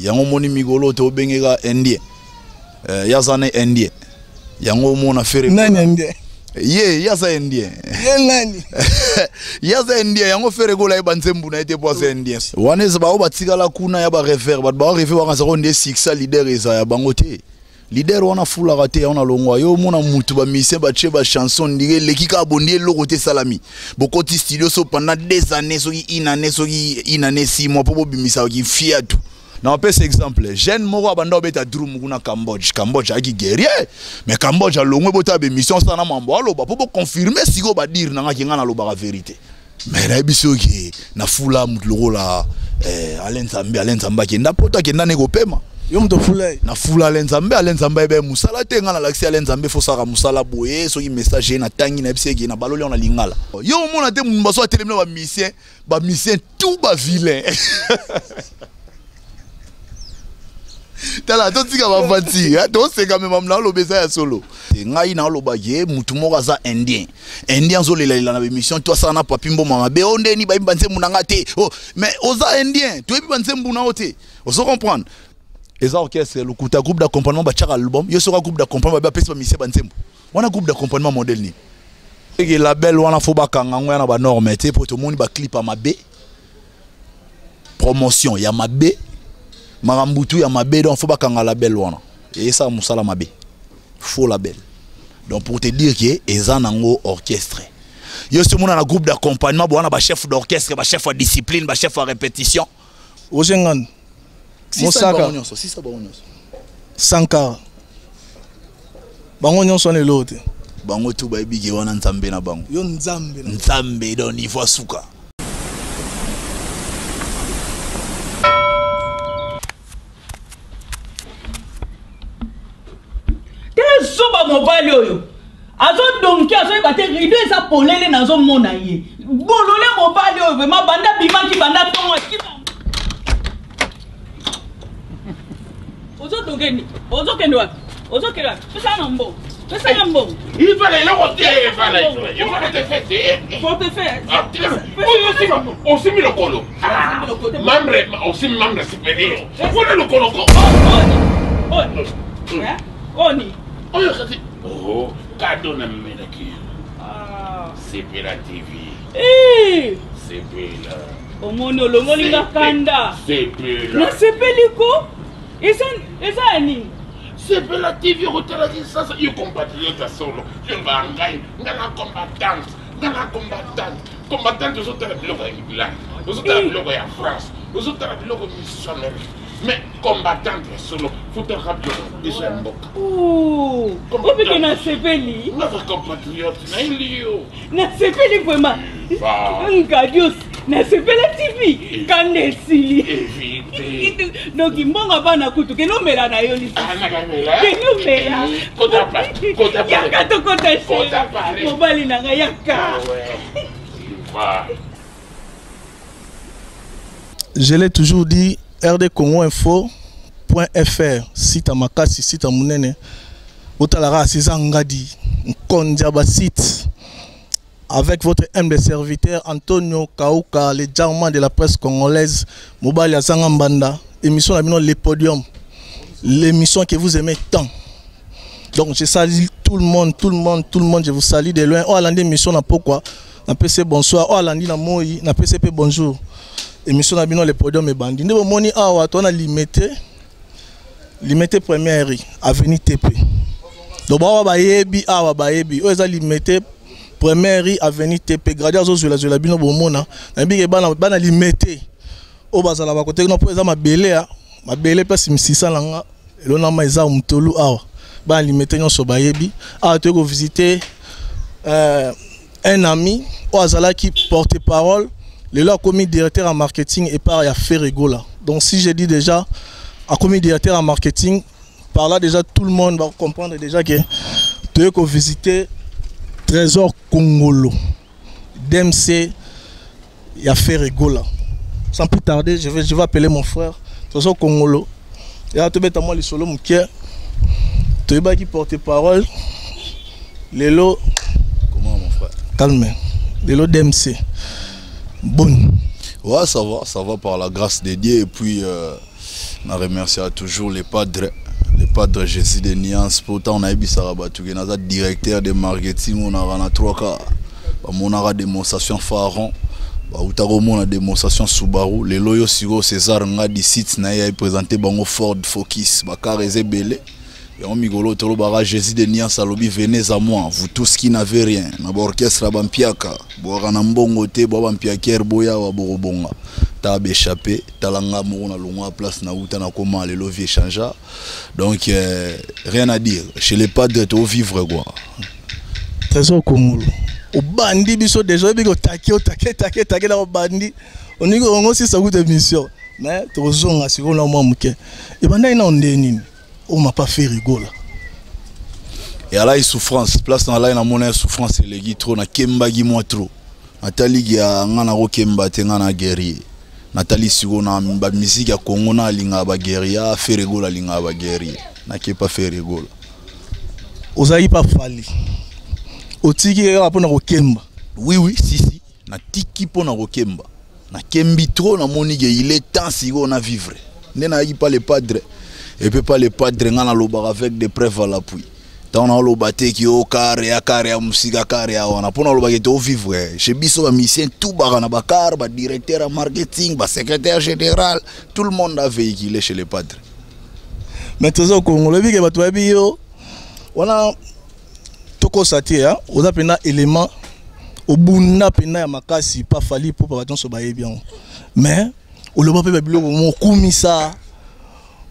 Yango omoni mikolo te obengeka indien. Eh, ye aza na indien. Yango omona Ferre. Nani indien? Ye ye aza indien. Ye nani? Ye aza indien. Yango Ferre Gola ayeba nzembo na ye te mpo aza indien. Wana eza baoyo batikala kuna ya barêveur, bato baorêve bakanisa ko nde succès leader eza ya bango te. Leader wana afulaka te, yango nalongwa. Yo omona mutu ba musicien batie ba chanson ndire eleki kaka bondi eloko te esalami. Bokoti studio so pendant des années, soki une année, soki une année 6 mois mpo bobimisaka fiatu. Na bapesa exemple, jeune moko abanda obeta drum kuna Cambodge. Cambodge ayaki guerrier, mais Cambodge alongwe botala ba émission osala na mambo aloba mpo boconfirme sikoyo badire na nga ke nga nalobaka vérité. Mais nayebi soki nafula motu lokola Alain Nzambe. Alain Nzambe akenda poto, akenda ne kopema. Yo moto ofula ye? Nafula Alain Nzambe. Alain Nzambe ayeba ye mosala te. Nga nalakisi Alain Nzambe fosaka mosala boye. Soki message ye natangi, nayebisi eke na baloli yango na lingala. Yo omona te motu baso atelemi na bamusicien, bamusicien tout bavilain. Tala, totika bavati, toseka me mamu naoloba eza ya solo. Ngai naoloba ye mutu moko aza indien. Indien azolelalela na bémission to asala na papi mboma mabe. O ndeni bayimba nzembo na nga te. Oh, mais oza indien, toyebi ba nzembo na yo te. Ozo comprendre? Eza orchestre lokuta, groupe d'accompagnement batiaka album. Yo soka groupe d'accompagnement babe apesi ba musicien ba nzembo. Wana groupe d'accompagnement modèle nini? Eke label wana fo bakanga ngo ya na ba norme te, po tomoni ba clip ya mabe. Promotion ya mabe, makambutu ya mabe, donc faut bakanga label wana. Et ça musala mabe. Faux label. Donc pour te dire que eza nango orchestre. Yo si mona na groupe d'accompagnement bo wana ba chef d'orchestre, ba chef à discipline, ba chef à répétition. Roger Ngandu. Mosaka. Sisa bango nyonso. Sankara. Bango nyonso wana eloko te. Bango tout bayebi ke wana nzambe na bango. Yo nzambe na. Nzambe donc niveau suka. Tala zoba mobali oyo azodonki, azoyeba te rideau eza polele, nazomona ye bolole mobali oyo vraiment banda bimaki banda ntongo akima. Ozodonke nini? Ozokende wapi? Ozokende wapi? Pesa na mbongo. Pesa na mbongo. Ivala eloko te, evala eloko te fete. Portefeuille. Oyo osima, osimi lokolo. Membre, osimi membre supérieur. Wana lokolo ko. Oni. Oni. Oyo kasi. Oh, kado na melaki. Sepela TV. Eh. Sepela. Omoni olongoli nga kanda. Sepela. Nasepeli ko. Eza eza ya nini? Sepela TV okotala Kinshasa, yo compatriote ya solo. Yo ba ngai, nga na combattante, nga na combattante. Combattante ozotala biloko ya England, ozotala biloko ya France, ozotala biloko misusu Amérique. Mais combattante ya solo, futalaka biloko biso ya mboka. Obike nasepeli. Nga compatriote, nayeli yo. Nasepeli vraiment. Ngadios, nasepela TV kanda esili. Donc mbongo bana kutu kende omela na yo lisusu. Kende omela. Yaka tokota chez mobali na ngai yaka. Je l'ai toujours dit, rdcongoinfo.fr, site à makasi, site à munene. Otalara César Ngadi, Nkondia site. Avec votre humble serviteur Antonio Kauka, le diamant de la presse congolaise, Mobali Azanga Mbanda, émission la le podium, l'émission que vous aimez tant. Donc je salue tout le monde, tout le monde, tout le monde, je vous salue de loin. Oh, alandi émission na pourquoi? Na PC bonsoir, oh alandi na moi, na PCP bonjour. Émission na bino le podium et bandi. Ndebo moni awa to na limité. Limité première avenue TP. Donc bawa bayebi awa bayebi. Oyo eza limité première avenue TP. Gradia zo zula zula bino bomona. Na bike bana bana limité. Oyo bazala ba côté na po eza mabele ya mabele place misisa na nga. Elona ma eza mutolu awa. Bana limité nyonso bayebi. Awa toyei kovisiter un ami oyo azalaki porte-parole, lelo akomi directeur en marketing et par ya Ferre Gola. Donc si je dis déjà akomi directeur en marketing, par là déjà tout le monde va comprendre déjà que toyei kovisiter Trésor Kongolo DMC ya Ferre Gola. Sans plus tarder, je vais appeler mon frère Trésor Kongolo. Ya tobeta mwa lisolo moke. Toyebaki porte-parole lelo. Comment mon frère? Calme. Lelo DMC. Bon. Ouais, ça va, ça va par la grâce de Dieu. Et puis Na remercier toujours les padres, le padre Jésus de Nuance. Pourtant nayebisaka bato ke naza directeur de marketing oyo naka na 3 k bamonaka démonstration Pharaon, bauta komona démonstration Subaru. Lelo oyo sikoyo César Ngadi site na ye ayeprésente bango Ford Focus. Bacar eza ebele. Yango mikolo tolobaka, Jésus de Nuance alobi: "Venez à moi, vous tous qui n'avez rien." Na baorchestre ya bampiaka, bwaka na mbongo te, bwa bampiakere, boyawa bokobonga. Tala baéchappe, tala nga moko na longwa place na uta na koma lelo, vie changea. Donc rien à dire, chez les padres tovivre quoi. Trésor Kongolo, obandi biso déjà, oyebi otake otake take take na obandi, oningi ongo sisa kuta émission, mais tozonga sikoyo na mwa moke. Ebandaki na nde nini omapa Ferre Gola? Eyalaki souffrance. Place na alaki, namona ya souffrance eleki trop, nakembaki mwa trop. Nataliki ya nga nakokemba te, nga na guerrier. Natali sikoyo na bamusique ya Congo, na alingaka baguerrier, Ferre Gola alingaka baguerrier, nakepa Ferre Gola. Ozalaki pa Fally, otiki kaka mpona kokemba? Oui, si si, natiki mpona kokemba. Nakembi trop, namoni ke il est temps sikoyo na vivre. Nde nayaki pa le padre. Et puis pa le padre, nga nalobaka avec des preuves à l'appui. Ntango naoloba te ki o car ya car ya mosika, car ya wana, mpo nalobaki ete ovivre chez biso. Bamusicien tout baka na bacar, badirecteur ya marketing, basecrétaire général, tout le monde a véhiculé chez le padre. Mais Trésor Kongo, lobi ke bato bayebi yo wana, tokosa te, oza mpena élément obunda mpena ya makasi pa Fally, mpo bato nyonso bayebi yango. Mais oloba mpe babiloko moko, okumisa,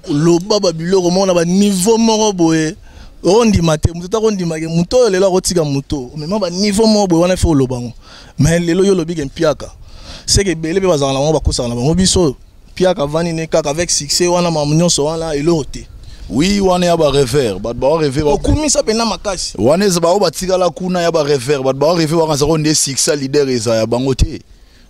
oloba babiloko moko na baniveau moko boye, ondima te moto taka ondimake moto oyo lelo akotika moto omema baniveau moko boye wana. Fe oloba yango, mais lelo yo olobi ke mpiaka seke ebele mpe bazalaka na bango, bakosaka na bango. Biso mpiaka vani ne kaka avec succès wana, makambo nyonso wana, eloko te. Oui, wana ya barêveur, bato baorêve. Okumisa mpena makasi. Wana eza bao batikala kuna ya barêveur, bato baorêve, bakanisa ko nde succès leader eza ya bango te.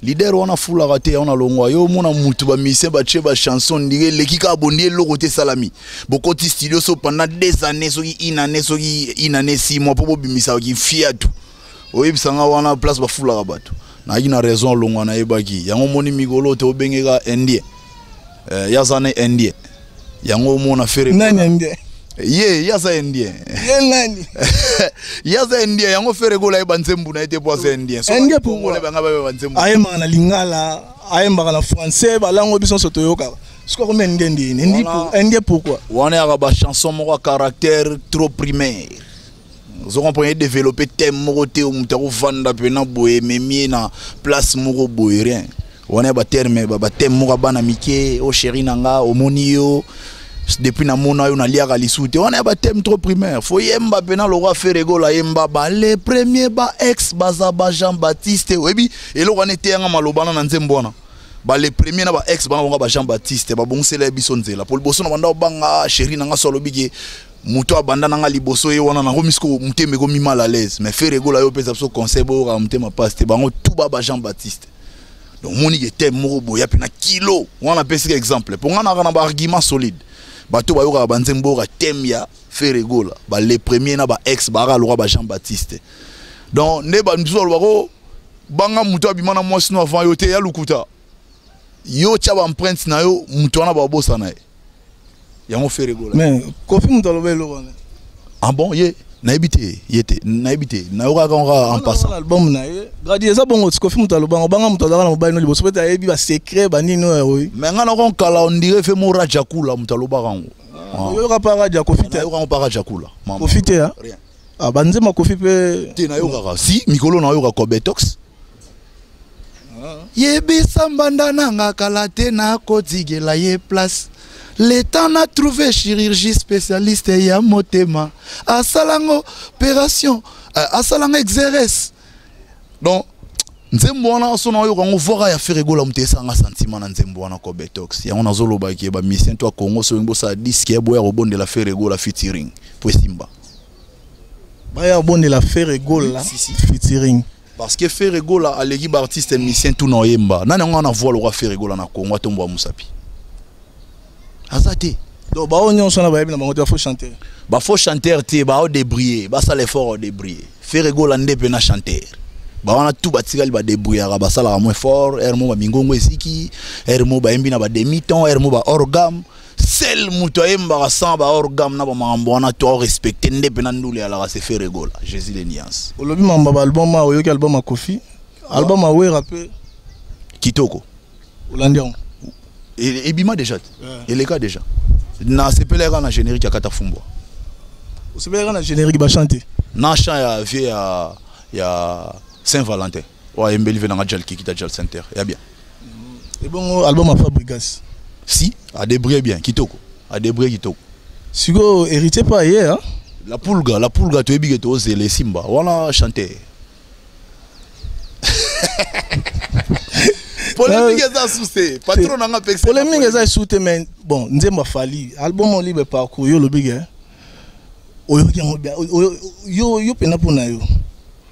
Leader wana fulaka te. Yango nalongwa yo omona mutu, bamusicien batie bachanson ndenge eleki kaka bondi, eloko te esalami. Bokoti studio so pendant 2 années, soki une année, soki une année 6 mois, mpo bobimisaki fiatu. Oyebisanga wana place bafulaka bato. Nayaki na raison alongwa, nayebaki yango. Omoni mikolo te obengeka indien, ye aza na indien. Yango omona Ferre. Nani indien? Ye aza indien. Ye nani? Ye aza indien. Yango Ferre Gola ayeba nzembu na ye te po aza indien. Indien pourquoi? Banga bayeba nzembu. Ayembaka na lingala, ayembaka na français, balango biso nyonso toyokaka. Sikoyo akomi indien ndeni? Indien pourquoi? Wana yaka bachanson moko ya caractère trop primaire, ozo comprendre? Edéveloppe thème moko te, moto akovanda mpena boye, ememi ye na place moko boye, rien. Wana ya baterme, bathème moko ya bana mike: "O chéri na nga, omoni yo, depuis namona yo naliaka lisu te." Wana ya bathème trop primaire. Fo yemba mpena lokwa Ferre Gola yemba bale premier, ba ex baza ba Jean Baptiste. Oyebi eloko wana eteyanga maloba wana na nzembo wana, bale premier na ba ex banga bonga ba Jean Baptiste, babongisela ye biso nzela. Po liboso na banda obanga chéri na nga, so alobi ke moto abanda na nga liboso ye wana, nakomi siko motema ekomi mal à l'aise. Mais Ferre Gola yo opesa biso conseil, boyokaka motema pasi te, bango tout ba Jean Baptiste. Donc omoni ke thème moko boye mpe na kilo wana, apesika exemple mpo nga naka na baargument solide. Bato bayokaka banzembo, boyoka thème ya Ferre Gola, bale premier na ba ex baaka lokwa ba Jean Baptiste. Donc nde bamisusu balobako banga moto abima na mwasi no avant yo te, ya lukuta. Yo tia baempreinte na yo, moto wana babosana ye. Yango Ferre Gola. Mais Kofi moto aloba eloko wana. Ah bon, ye nayebi te, ye te, nayebi te, nayokaka ngo en passant. Album na ye gradi eza bongo. Kofi moto alobanga obanga moto azalaka na mobali no liboso, peut ayebi basecret banini oyo oyi. Mais nga nako nkala, on dirait fe mo Rajakula moto alobaka ngo. Oyoka pa Raja Kofi te? Nayoka ngo pa Rajakula. Kofi te? Rien. Ah, banzemba Kofi mpe. Te, nayokaka si mikolo nayoka Kobetox. Yebisa mbanda nanga kala te nakotigela ye place. L'état na trouvé chirurgie spécialiste ya motema, asalango opération, asalanga exérèse. Donc nzembo wana so nayoka yango, voix ya Ferre Gola moto esanga sentiment na nzembo wana Kobetox. Yango nazolobaki bamusicien to ya Congo, soki bosala disque, boya kobondela Ferre Gola featuring po esimba. Baya kobondela Ferre Gola. Si, si. Featuring. Parce que Ferre Gola aleki baartiste musicien tout na oyemba. Nani yango wana voix lokwa Ferre Gola na Congo atomboka mosapi? Aza te. Donc bao nyonso wana bayebi na bango te, bafaux chanteur. Bafaux chanteur te, baodébrouiller, basala effort, odébrouiller. Ferre Gola nde mpe na chanteur. Bawana tout batikali badébrouillaka, basalaka moins fort air mo, bamingongo eziki air mo, bayembi na bademi-ton air mo, baorgame. Seul moto ayembaka sans baorgame na bamakambo wana to arespecte nde mpe na ndule alaka, se Ferre Gola, Jésus de nuance. Olobi mamba baalbum awa, oyoki album ya Kofi, album ya Wera mpe? Kitoko. Olandi yango? Ebima déjà te, eleka déjà. Nasepelaka na générique ya Kata Fumbwa. Osepelaka na générique, bachante? Na chant ya vieux ya Saint Valentin oyo ayembeli ve nanga Jal Kikita Jal Center ya bien. Ebongo album ya Fabrigas? Si adébrouillé bien, kitoko, adébrouillé kitoko. Sikoyo Héritier mpe aye, hein? La pulga, la pulga, toyebi ke tozela esimba wana chanter. Polémique eza suse, patron nanga mpe. Polémique eza esu te, mais bon, nzembo afali album Libre Parcours, yo olobi ke oyoki yango bien. Yo mpena, mpona yo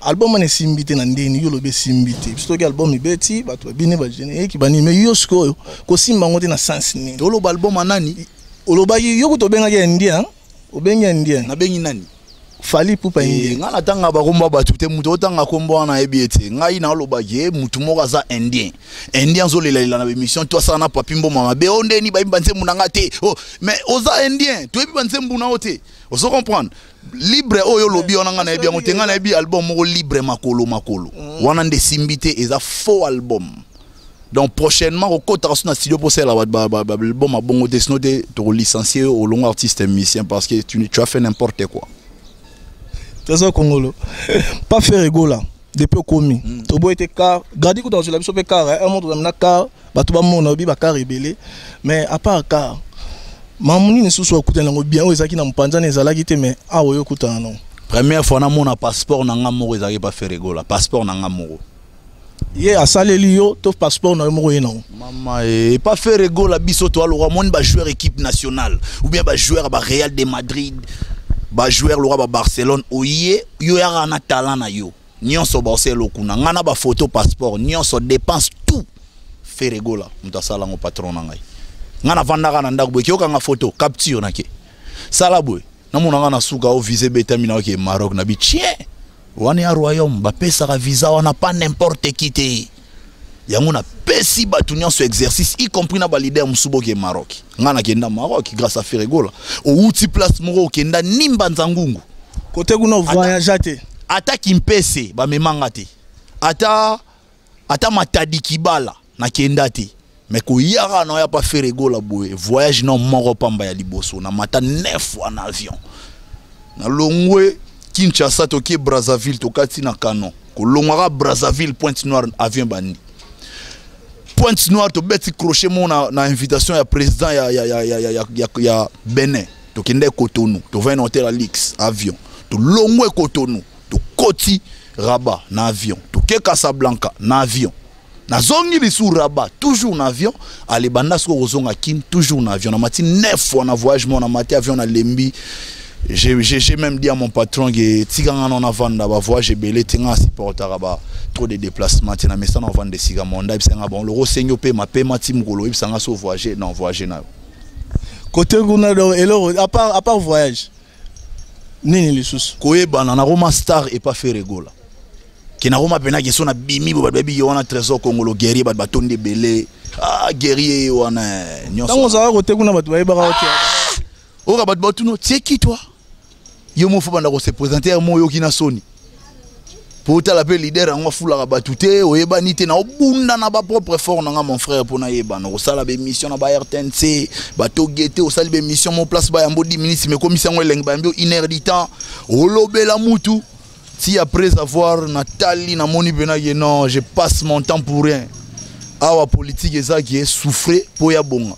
album wana esimbi te na ndeni? Yo olobi esimbi te, biso toki album ebeti, bato babini bagénérique banini, mais yo sikoyo kosimba yango te na sens nini? Toloba album ya nani? Olobaki yo kuta obengaki Indien, obengi Indien. Nabengi nani? Fally Ipupa. Eh, Indien. Ngai natanga bakombo ya bato te. Moto otanga kombo wana ayebi ete ngai naolobaki ye motu moko aza Indien. Indien azolelalela na bémission to asala na papi mboma mabe o ndeni bayembi banzembo na nga te. Oh, mais oza Indien, toyebi banzembo na yo te. Ozo comprendre? Libre oyo olobi wana, ngai nayebi yango te. Ngai nayebi album moko libre makolo makolo wana nde esimbi te, eza faux album. Donc prochainement kokotaka so na studio mpo osala album abongo te, sinon te tokolicencie yo, olongo artiste musicien, parce que tu as fait n'importe quoi. Trésor Kongolo, pas Ferre Gola, depuis okomi toboyi te car gradi kuta kozwela biso mpe car un moto na car, bato bamona obi bacar ebele. Mais à part car, mamu nini susu akutana yango bien oyo ezalaki na mopanzana ezalaki te, mais awa oyo okutana nango? Première fois namona passeport na nga moko ezalaki pa Ferre Gola, passeport na nga moko. Ye asaleli yo to passeport na yo moko ye nango? Mama e pa Ferre Gola, biso toaloka moni bajoueur équipe nationale ou bien bajoueur ba Real de Madrid, bajoueur loka ba Barcelone, oye yo yaka na talent na yo nyonso, baosala kuna ngai na bafoto, passeport nyonso, dépense tout, Ferre Gola moto asala yango, patron na ngai. Ngai navandaka na ndako boye, keyokanga photo capture nake sala boye, namona ngai na suka o visa ebetami na oke Maroc na bi tien wana ya royaume, bapesaka visa wana pas n'importe qui te. Yango napesi bato nyonso exercice, y compris na baleader mosusu, boke Maroc. Ngai nakenda Maroc grâce à Ferre Gola. Outi place moko okenda nimba nzangungu. Kote kuna voyage te? Ata Kimpese bamemanga te, ata Matadi Kibala nakenda te, mais koyaka na oya pa Ferre Gola boye, voyage no moko pamba ya liboso, namata neuf fois na avion. Nalongwe Kinshasa, tokie Brazzaville, tokati na canon, kolongwaka Brazzaville Pointe Noire, avion bandi Pointe Noire, tobeti crochet mo na invitation ya président ya Benin, tokende Cotonou, tovandi na hotel Alix, avion. Tolongwe Cotonou, tokoti Rabat na avion, toke Casablanca na avion, nazongi lisu Rabat toujours na avion. Alebanda soki okozonga Kine toujours na avion. Namati neuf fois na voyage mo, namati avion nalembi. J'ai même dit à mon patron que tikanga na navanda ba voyage ebele te, nga supportaka ba trop de déplacement te, na mesana ovanda esika monda. Ebisanga bon loko osengi opema pema ti mokolo oyebisanga so voyage non voyage na yo. Côté kuna donc eloko à part voyage, nini lisusu? Koyebana, nakoma star epa Ferre Gola, ke nakoma mpena ke so nabimi bo bato bayebi ye wana Trésor Kongolo guerrier, bato batondi ebele, ah guerrier ye wana nyonso. Ntango ozalaka kote kuna, bato bayebaka yo te? Oyoka bato batuna tieki toi yo mo fo banda kose présenter mo, oyoki na soni po otala mpe leader yango afulaka bato te, oyebani te. Na obunda na bapropre effort na nga, mon frère, mpo nayebana, kosala baémission na ba RTNC, batoge te, osali baémission mo place bayambo 10 minutes, mais komisi yango elengi, bayambi yo une heure du temps, olobela mutu ti après avoir natali, namoni mpena ke non, je passe mon temps pour rien. Awa politique ezaki esouffre mpo ya bonga,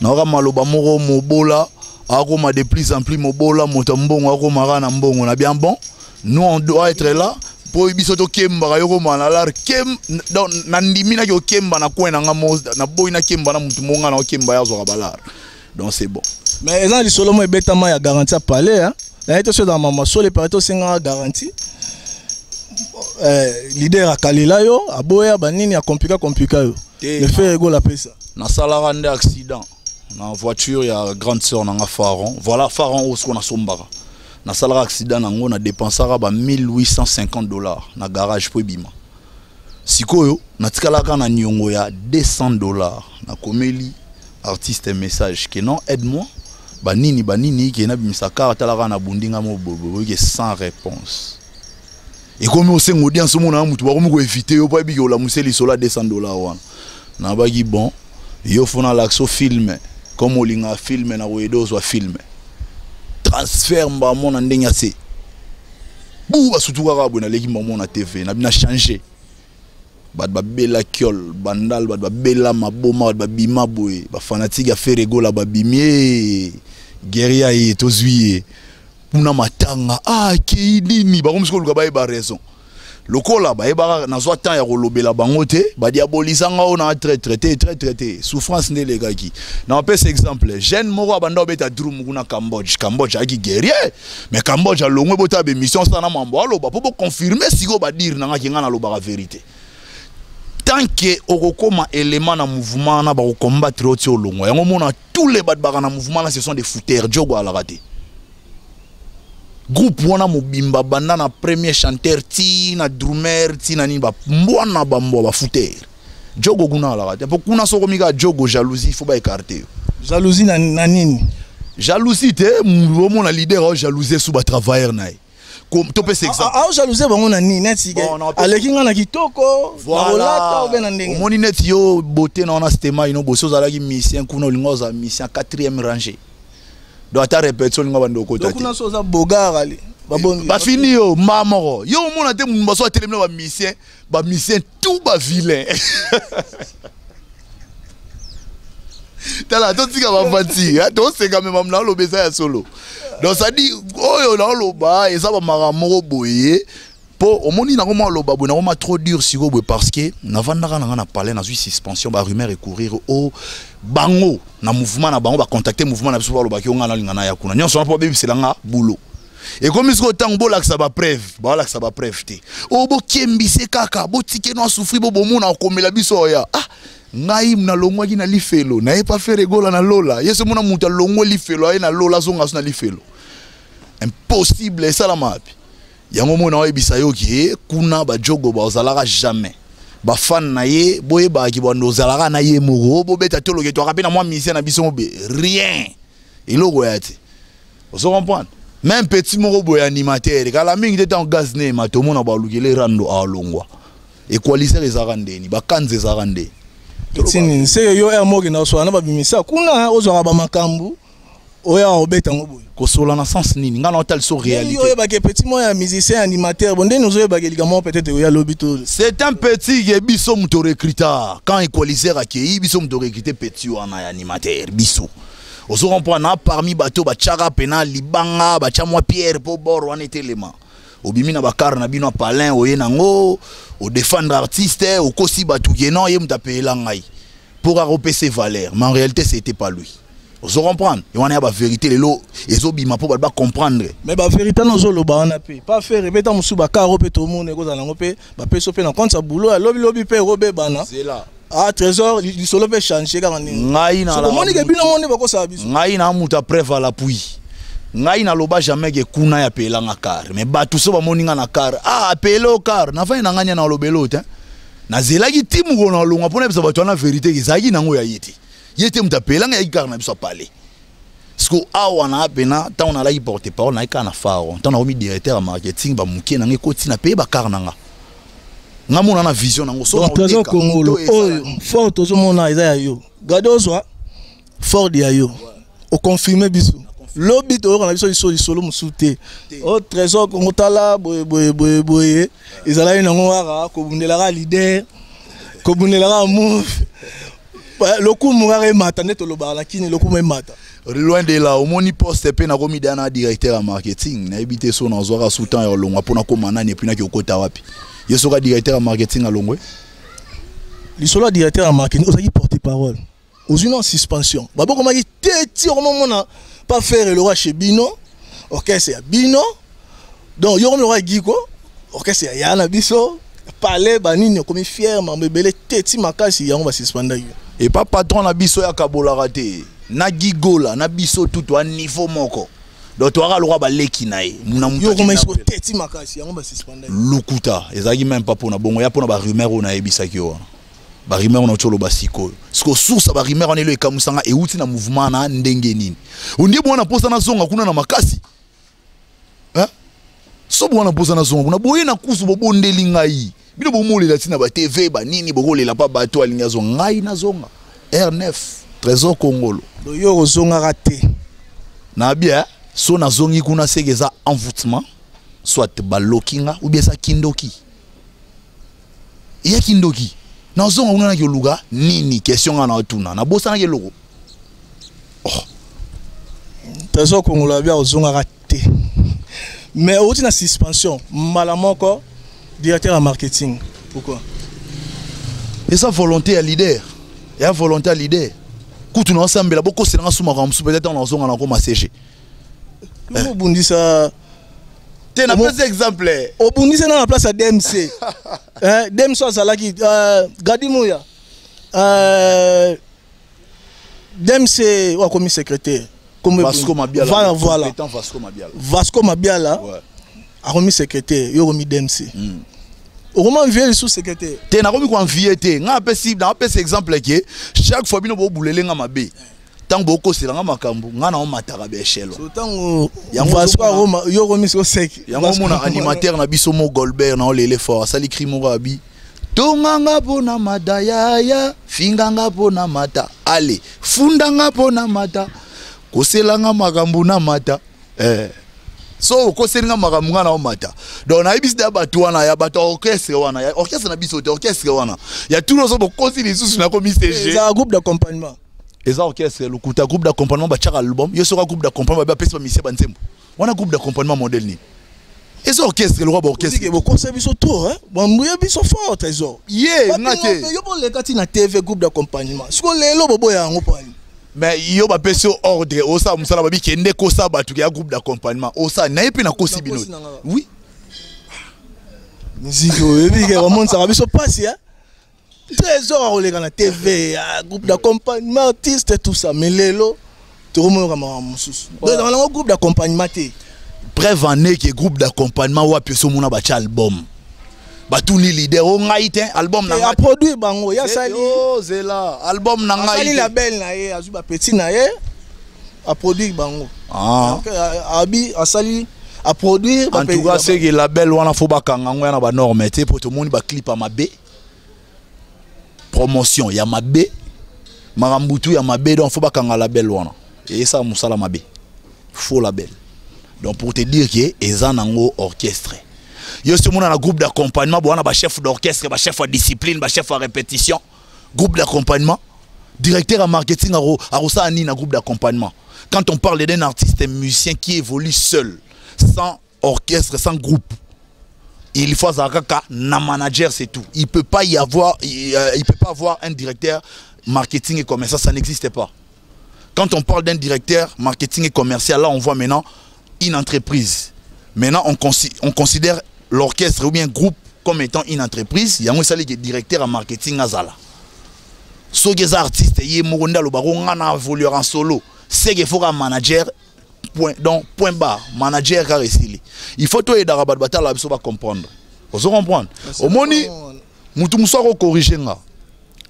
naoka maloba moko mobola akoma de plus en plus mobola, moto ya mbongo akoma kaka na mbongo na bien. Bon, nous on doit être là mpo biso tokembaka yo koma na lar kem. Donc nandimi naki okemba na coin na nga mo, naboyi nakemba na mutu mo, nga na okemba ye azwaka balar, donc c'est bon. Mais eza na lisolo mo ebetama ya garantie ya palais, hein? Naye te so ezala mama solo epare te, osengaka garantie, leader akalela yo, aboya banini, akomplika komplika yo. Te. Le Ferre Gola apesa. Nasalaka nde accident na voiture ya grande sœur nanga Faron. Voilà, Faron oyo sikoyo nasombaka. Nasalaka accident nango, na dépensaka ba 1850 $ na garage mpo ebima. Sikoyo natikalaka na niongo ya 200 $. Nakomeli artiste message ke non, aide moi, banini banini, ke nabimisa car. Talaka na bundinga mo boye, sans réponse. Ekomi osenga audience, omona na mutu bakomi koéviter yo mpo ayebiki olamusa lisolo ya 200 $ wana. Nabaki bon, yo fo nalakisa film comme olinga film, na koyede ozwa film transfert mbamo na ndenge ya se bu basutu kaka boye. Naleki mbamo na TV na changer. Bato babela kiol bandal, bato babela maboma, bato babima boye, bafanatiques ya Ferre Gola babimi e guerrier ye, tozwi ye kuna matanga. Ah, akei nini? Bakomi sikoyo koluka bayeba raison. Lokola bayebaka nazwa temps ya kolobela bango te, badiabolisanga oyo na traître te, traître te, souffrance nde elekaki. Na bapesa exemple, jeune moko abanda obeta drum kuna Cambodge. Cambodge ayaki guerrier, mais Cambodge alongwe. Botala bémission osala na mambo aloba mpo boconfirmer sikoyo badire nangaki. Ngai nalobaka vérité. Tant que okokoma élément na mouvement na bakocombattre oti olongwa yango, omona tous les bato baka na mouvement na, ce sont des fouteurs. Jogo alaka te. Groupe wana mobimba, banda na premier chanteur ti na drummer ti na nini, bambwana bambwa bafouteur. Jogo kuna alaka te, mpo kuna soko mika jogo, jalousie, faut baécarter yo. Jalousie na nini? Jalousie te, omona leader ao jalousie su batravailleur na ye. Topesa exemple. Ao jalousie bango na nini? Neti aleki nga na kitoko, na kolata, obe na ndenge? Omoni neti yo beauté na wana stema ino bosi ozalaki musicien kuna, olinga ozala musicien quatrième rangée, donc ata répétition olinga bando okota te. Kuna so oza bogar ale. Bafini yo mba moko. Yo omona te, mundu baso atelemi na bamusicien, bamusicien tout bavilain. Tala, totika bafanti, toseka, me mamu naoloba eza ya solo. Donc c'est-à-dire oyo naoloba eza bamakambo moko boye, mpo omoni nakoma oloba boye, nakoma trop dur sikoyo boye, parce que navandaka na nga na palais, nazwi suspension, barumeur ecourir o bango na mouvement na bango, bacontacte mouvement na biso, balobaki o ngai nalinga naya kuna nyonso wana mpo babebisela nga boulot. Ekomi sikoyo ntango bolakisa bapreuve, baolakisa bapreuve te. Oyo bokembise kaka, botike no asouffrir, bo bomona okomela biso oya. Ah, ngai nalongwaki na lifelo, naye pa Ferre Gola na lola. Ye so mona moto alongwe lifelo, aye na lola, azonga so na lifelo, impossible. Esalama wapi yango? Mona oyebisa yo ke kuna bajogo bazalaka jamais bafan na ye. Boyebaki bando ozalaka na ye moko, bobeta toloke, twaka mpe na mwa musicien na biso mobe, rien, eloko ya te. Ozo comprendre? Même petit moko boye animateur, kala mingi te, ntango gaz ne emata, omona balukele rando, alongwa. Equaliser ezalaka ndeni, bakanza ezalaka ndeni. Tini seke yo air moko na oswala na babimisa kuna, ozwaka bamakambo oyo obeta yango boye. Kosola na sens nini? Ngai na otali so réalité. Oyebake petit moko ya musicien animateur, bon, ndeni ozoyebake likambo moko peut-être oya lobi to. C'est un petit ke biso moto recruta. Quand equaliser akei, biso moto recrute petit wana ya animateur. Biso ozo comprendre na parmi bato batiaka pena libanga, batya mwa pierre mpo bor wana etelema. Obimi na bakare na bino ya palin, oye nango odéfendre artiste, okosi bato ke non, ye moto apeyela ngai pour kaka opesa valeur, mais en réalité c'était pas lui. Ozo comprendre? E wana ya bavérité lelo ezobima mpo bato bacomprendre. Mais bavérité wana ozoloba wana mpe pas faire mpe ta mosusu bakaro mpe tomona ekozala yango mpe bapesi mpe na compte ya boulot ya lobilobi mpe ekobebana. Ah, Trésor, lisolo mpe change kaka ndenge ngai na omoni ke bino ngo nde bakosala biso. Ngai na mutu preuve à l'appui. Ngai naloba jamais ke kuna ya apelanga car, mais bato so bamoni nga na car, ah, apele o car, nafai na ngai nia na olobela o te. Nazelaki ti mokolo na olongwa mpona yebisa bato wana vérité ezalaki nango ya ye te. Ye te moto apelanga, yaki kaka na biso apale. Parce awa na pena ntango nalaki porte parole, nayaki kaka na faro. Ntango nakomi directeur ya marketing, bamoke nanga ekoti na peye bakar na nga, nga mona na vision nango. So Trésor Kongolo, oyo Ford tozomona eza ya yo, gade ozwa Ford ya yo, oconfirme biso lobi, toyoka na biso liso lisolo mosusu te. O Trésor Kongo, tala boye boye boye boye, ezalaki nango kaka kobundelaka leader, kobundelaka move, lokumu kaka emata nde tolobaka na kini, lokumu emata. Loin de là. Omoni poste mpe nakomi da na directeur ya marketing, nayebi te so nazwaka sous temps ya olongwa mpo nakóma nani, et puis naki okota wapi. Ye soka directeur ya marketing alongwe. Lisolo ya directeur ya marketing, ozalaki porte parole, ozwi na suspension, babokomaki te ti okomomona pas faire eloko chez bino, orchestre ya bino. Donc yo komi lokola giko, orchestre ya ya na biso pale banini, okomi fier, mambo ebele te ti makasi yango basuspendaki. Epa patron na biso ya kabolaka te na gigola na biso tutu a niveau moko. Donc toyaka lokwa baleki na ye. Na moto Yo okoma atinda esiko teti makasi, yango basuspenda. Lukuta, ezalaki même pas mpona bongo, ya mpona barumeur oyo nayebisaki yo wana. Barumeur oyo nauti oloba sikoyo, siko source ya barumeur wana elo ekamusanga, euti na mouvement na ndenge nini. Ondie bwana, mposa nazonga kuna na makasi. Hein? So bwana, mposa nazonga kuna boye na kusu, bobondeli ngai, bino bomolela ntina ba TV banini, bokolela mpa bato alingi azonga. Ngai nazonga R9 Trésor Kongolo. Donc yo ozongaka te? Na bien, so nazongi kuna, seke eza envoûtement, soit baloki nga ou bien eza kindoki, eya kindoki. Nazonga kuna naki oluka nini? Question nga na otuna, nabosanaki eloko. Trésor Kongolo abi ozongaka te, mais outi na suspension mbala moko directeur ya marketing, pourquoi? Eza volonté ya leader, eya volonté ya leader. Kutu naosambela, bokoselanga sumaka mosusu, peut-être nazonga nakoma CG. Yo obundisa. Te, napesi exemple. Obundisa na place ya DMC. Eh, DMC azalaki Gadi Muya, DMC oyo akomi secrétaire. Vasco Mabiala. Voilà, voilà. Compétent Vasco Mabiala. Vasco Mabiala. Akomi secrétaire, yo okomi DMC. Okoma envier lisusu secrétaire? Te, nakomi koenvier te. Nga apesi, napesi exemple ke chaque fois bino bobulele nga mabe, ntango bokosela nga makambo, nga na omataka baéchelon. So ntango Yango Vasco ozomona- aroma, yo okomi siko sec. Yango omona animateur na biso mo Golbert na olele fort, asali cri moko abi: tonganga mpo na mata yaya, finganga mpo na mata, ale fundanga mpo na mata, koselanga makambo na mata. Eh. So okoselinga makambo, nga na omata. Donc nayebisi ya bato wana, ya bato ya orchestre wana, ya orchestre na biso te, orchestre wana ya tuna so bokosi lisusu, nakomi CG. Ezala groupe d'accompagnement. Eza orchestre lokuta. Groupe d'accompagnement batiaka album yo soka groupe d'accompagnement, babe apesi bamisie banzembo wana. Groupe d'accompagnement modèle nini? Eza orchestre lokwa baorchestre. Osike bokosa biso trop, hein? Bambuye biso fort, Trésor. Ye nga te. Yo boleka ti na TV, groupe d'accompagnement, siko lelo boboya yango po ani? Mais yo bapesi yo ordre, osala mosala, babi kende kosala bato ya groupe d'accompagnement, osala naye mpe nakosi bino. Nakosi na nga. Oui. Miziki oyebi ke bamonisaka biso mpasi, hein? Trésor akoleka na TV ya groupe d'accompagnement, artiste, tout ça, mais lelo tokomoyoka makambo mosusu. Donc ezalaka nango groupe d'accompagnement te. Preuve en est que groupe d'accompagnement wapi osomona batya album, batuni leader o ngai te, album na ngai. Aproduire bango, ye asali. Oh, zela, album na ngai Asali te. Label na ye, azwi bapeti na ye, aproduire bango. Ah. Donc, abi asali aproduire. En tout cas, c'est que label wana, faut bakanga yango ya na banorme te, po tomoni baclip ya mabe, promotion ya mabe, makambo tu ya mabe. Donc faut bakanga label wana, eyesala mosala mabe, faux label. Donc pour te dire que eza nango orchestre. Yo si omona na groupe d'accompagnement bowana bachef d'orchestre, bachef ya discipline, bachef ya répétition. Groupe d'accompagnement, directeur ya marketing akosala nini na groupe d'accompagnement? Quand on parle d'un artiste musicien qui évolue seul, sans orchestre, sans groupe, il faut azala kaka na manager, c'est tout. Il peut pas y avoir, il peut pas avoir un directeur marketing et commercial, ça n'existe pas. Quand on parle d'un directeur marketing et commercial, là on voit maintenant une entreprise. Maintenant on considère l'orchestre ou bien groupe comme étant une entreprise. Yango esali ke directeur ya marketing azala. Soki eza artiste ye moko nde alobaka nga na évoluer en solo, c'est que faut ka manager, point. Donc point barre, manager kaka, esili. Il faut toyedaka bato batala biso bacomprendre. Ozo comprendre? Omoni mutu mosusu akocorriger nga,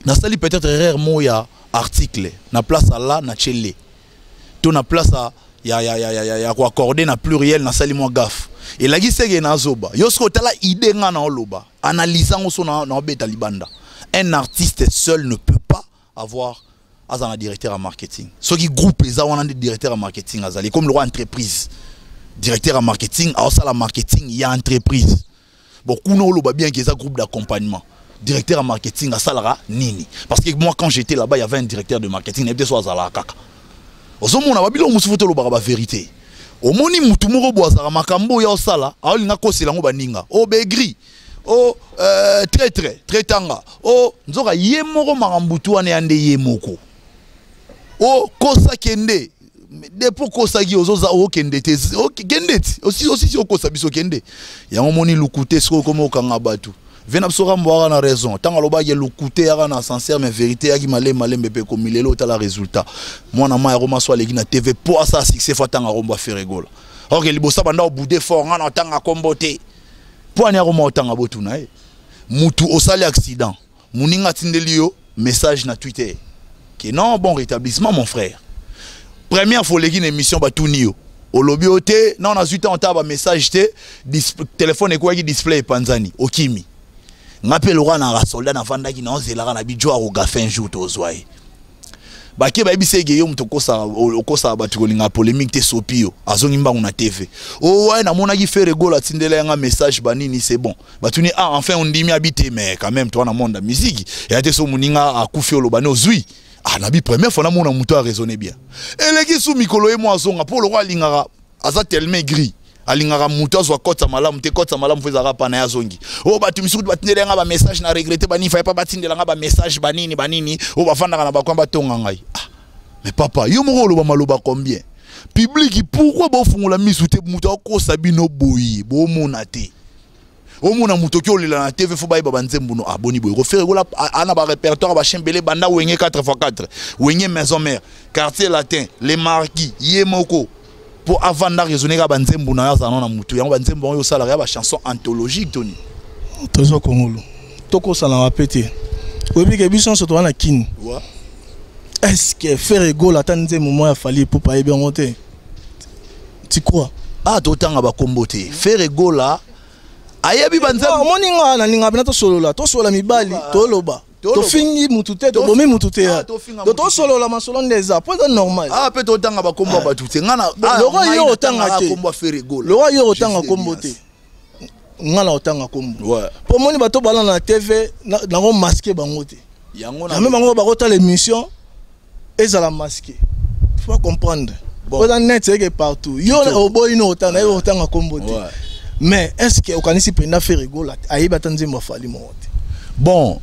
nasali peut-être erreur moko ya article, na place ala na tie le, to na place ya koaccorde na pluriel, nasali mwa gaffe, elakisi eke nazoba. Yo soki otala idée nga na oloba, analyse yango, so na obeta libanda. Un artiste seul ne peut pas avoir aza na directeur ya marketing. Soki groupe eza wana nde directeur ya marketing azali comme le roi entreprise. Directeur ya marketing aosala marketing ya entreprise. Bon, kuna oloba bien ke eza groupe d'accompagnement, directeur ya marketing asalaka nini? Parce que moi, quand j'étais là-bas, il y avait un directeur de marketing, nayebi te so azalaka kaka. Ozomona babiloko mosusu, fo tolobaka bavérité. Omoni mutu moko bo azalaka makambo oyo osala, aolinga kosela yango baninga o begri o traître, traitanga o nzoka ye moko makambo tu wana ya nde ye moko o kosa kende depo kosaki ozoza okende te, kende ti osisi okosa biso kende. Yango moni lukute, soki okoma okanga bato. Ve na biso Rambo aka na raison ntango alobaki lokute yaka na ascenseur, mais vérité yaki malembe malembe mpe ekomi lelo. Otala résultat, mwana mai akoma so aleki na TV mpo asala succès, fo atanga kombo Ferre Gola. Or liboso banda obude fort, nga na otanga kombo te. Mpo ani akoma otanga? Botuna ye. Mutu osali accident, moninga atindeli yo message na Twitter ke non, bon rétablissement mon frère. Première fois oleki na émission, batuni yo, olobi yo te non, nazwi ntango otala bamessage te, téléphone ekweyaki, display epanzani, okimi. Nga mpe lokwa na soldat, navandaki naozelaka na bijo akogafe un jour tozwa ye. Bake bayebisa eke yo moto okosaka bato kolinga polémique te, sopi yo. Azongi mbangu na TV owaye, namonaki Ferre Gola atindela yanga message banini, c'est bon. Batuni: ah, enfin ondimi? Abi te, mais quand même toa na monde ya musique eya te, so moninga akufi oloba ne ozwi. Ah, nabi première fois namona moto araisonne bien. Eleki su mikolo, ye mo azonga mpo lokwa alingaka, aza tellement aigri, alingaka moto azwa kota malamu te. Kota malamu fo ezalaka pa na ye. Azongi oyo bato misusu batindela yanga bamessage na regretter banini, faye pa batindela nga bamessage banini banini oyo bafandaka na bakwa batonga ngai. Ah, mais papa, yo moko oloba maloba combien public? Pourquoi bofungola misu te? Moto akosa bino boye, bomona te. Omona moto oki olela na TV fo bayeba banzembo no aboni boye. Ko Ferre Gola ana barépertoire bachien bele, banda Wenge 4x4, Wenge Maison Mère, Quartier Latin, Les Marquis, ye moko mpo avanda raisonne kaka banzembo na yo azala na motu yango. Banzembo yango osalaka ya bachanson anthologique, toni. Toza kongolo, tokosalaka mpe te. Oyebi ke biso nyonso toza na Kini. Est ce que Ferre Gola ata nzembo moko ya Fally Ipupa ayebi yango te? Tu crois? Ah, totanga bakombo te. Ferre Gola ayebi banzembo. Omoni, nga nalinga mpena tosolola, tosolola mibali, toloba. Tofingi mutu te, tobomi mutu te. Donc tosolola masolo nde eza po eza normal. Ah, mpe totanga bakombo ya bato te. Nga na Lokwa yo otanga te. Kombo Ferre Gola. Lokwa yo otanga kombo te, nga na otanga kombo. Po omoni bato balanda na TV, nango masque bango te. Yango. Jamais bango bakotala émission ezala masqué, faut comprendre. Bon. Oza net eke partout. Yo oboyi no otanga, yo otanga kombo te. Mais est ce que okanisi mpenza Ferre Gola ayebi ata nzembo a Fally moko te? Bon,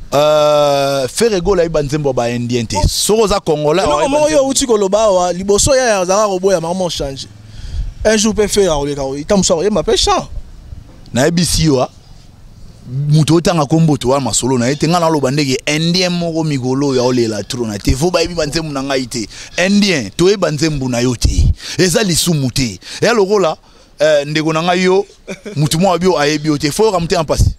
Ferre Gola ayebi banzembo ya baindien te. Soki oza Congolais. Eloko moko yo outi koloba awa liboso, ya azalaka koboya mama change. Un jour mpe Ferre akoleka ita mosu akoyemba mpe chant. Nayebisi yo, moto otanga kombo to wana masolo na ye te. Ngai naloba ndenge indien moko mikolo oyo aolela trop na te, fo bayebi banzembo na ngai te. Indien, toyeba nzembo na yo te, eza lisumu te. Eya lokola ndeko na ngai, yo motu moko abi ayebi yo te, fo yoka motema mpasi.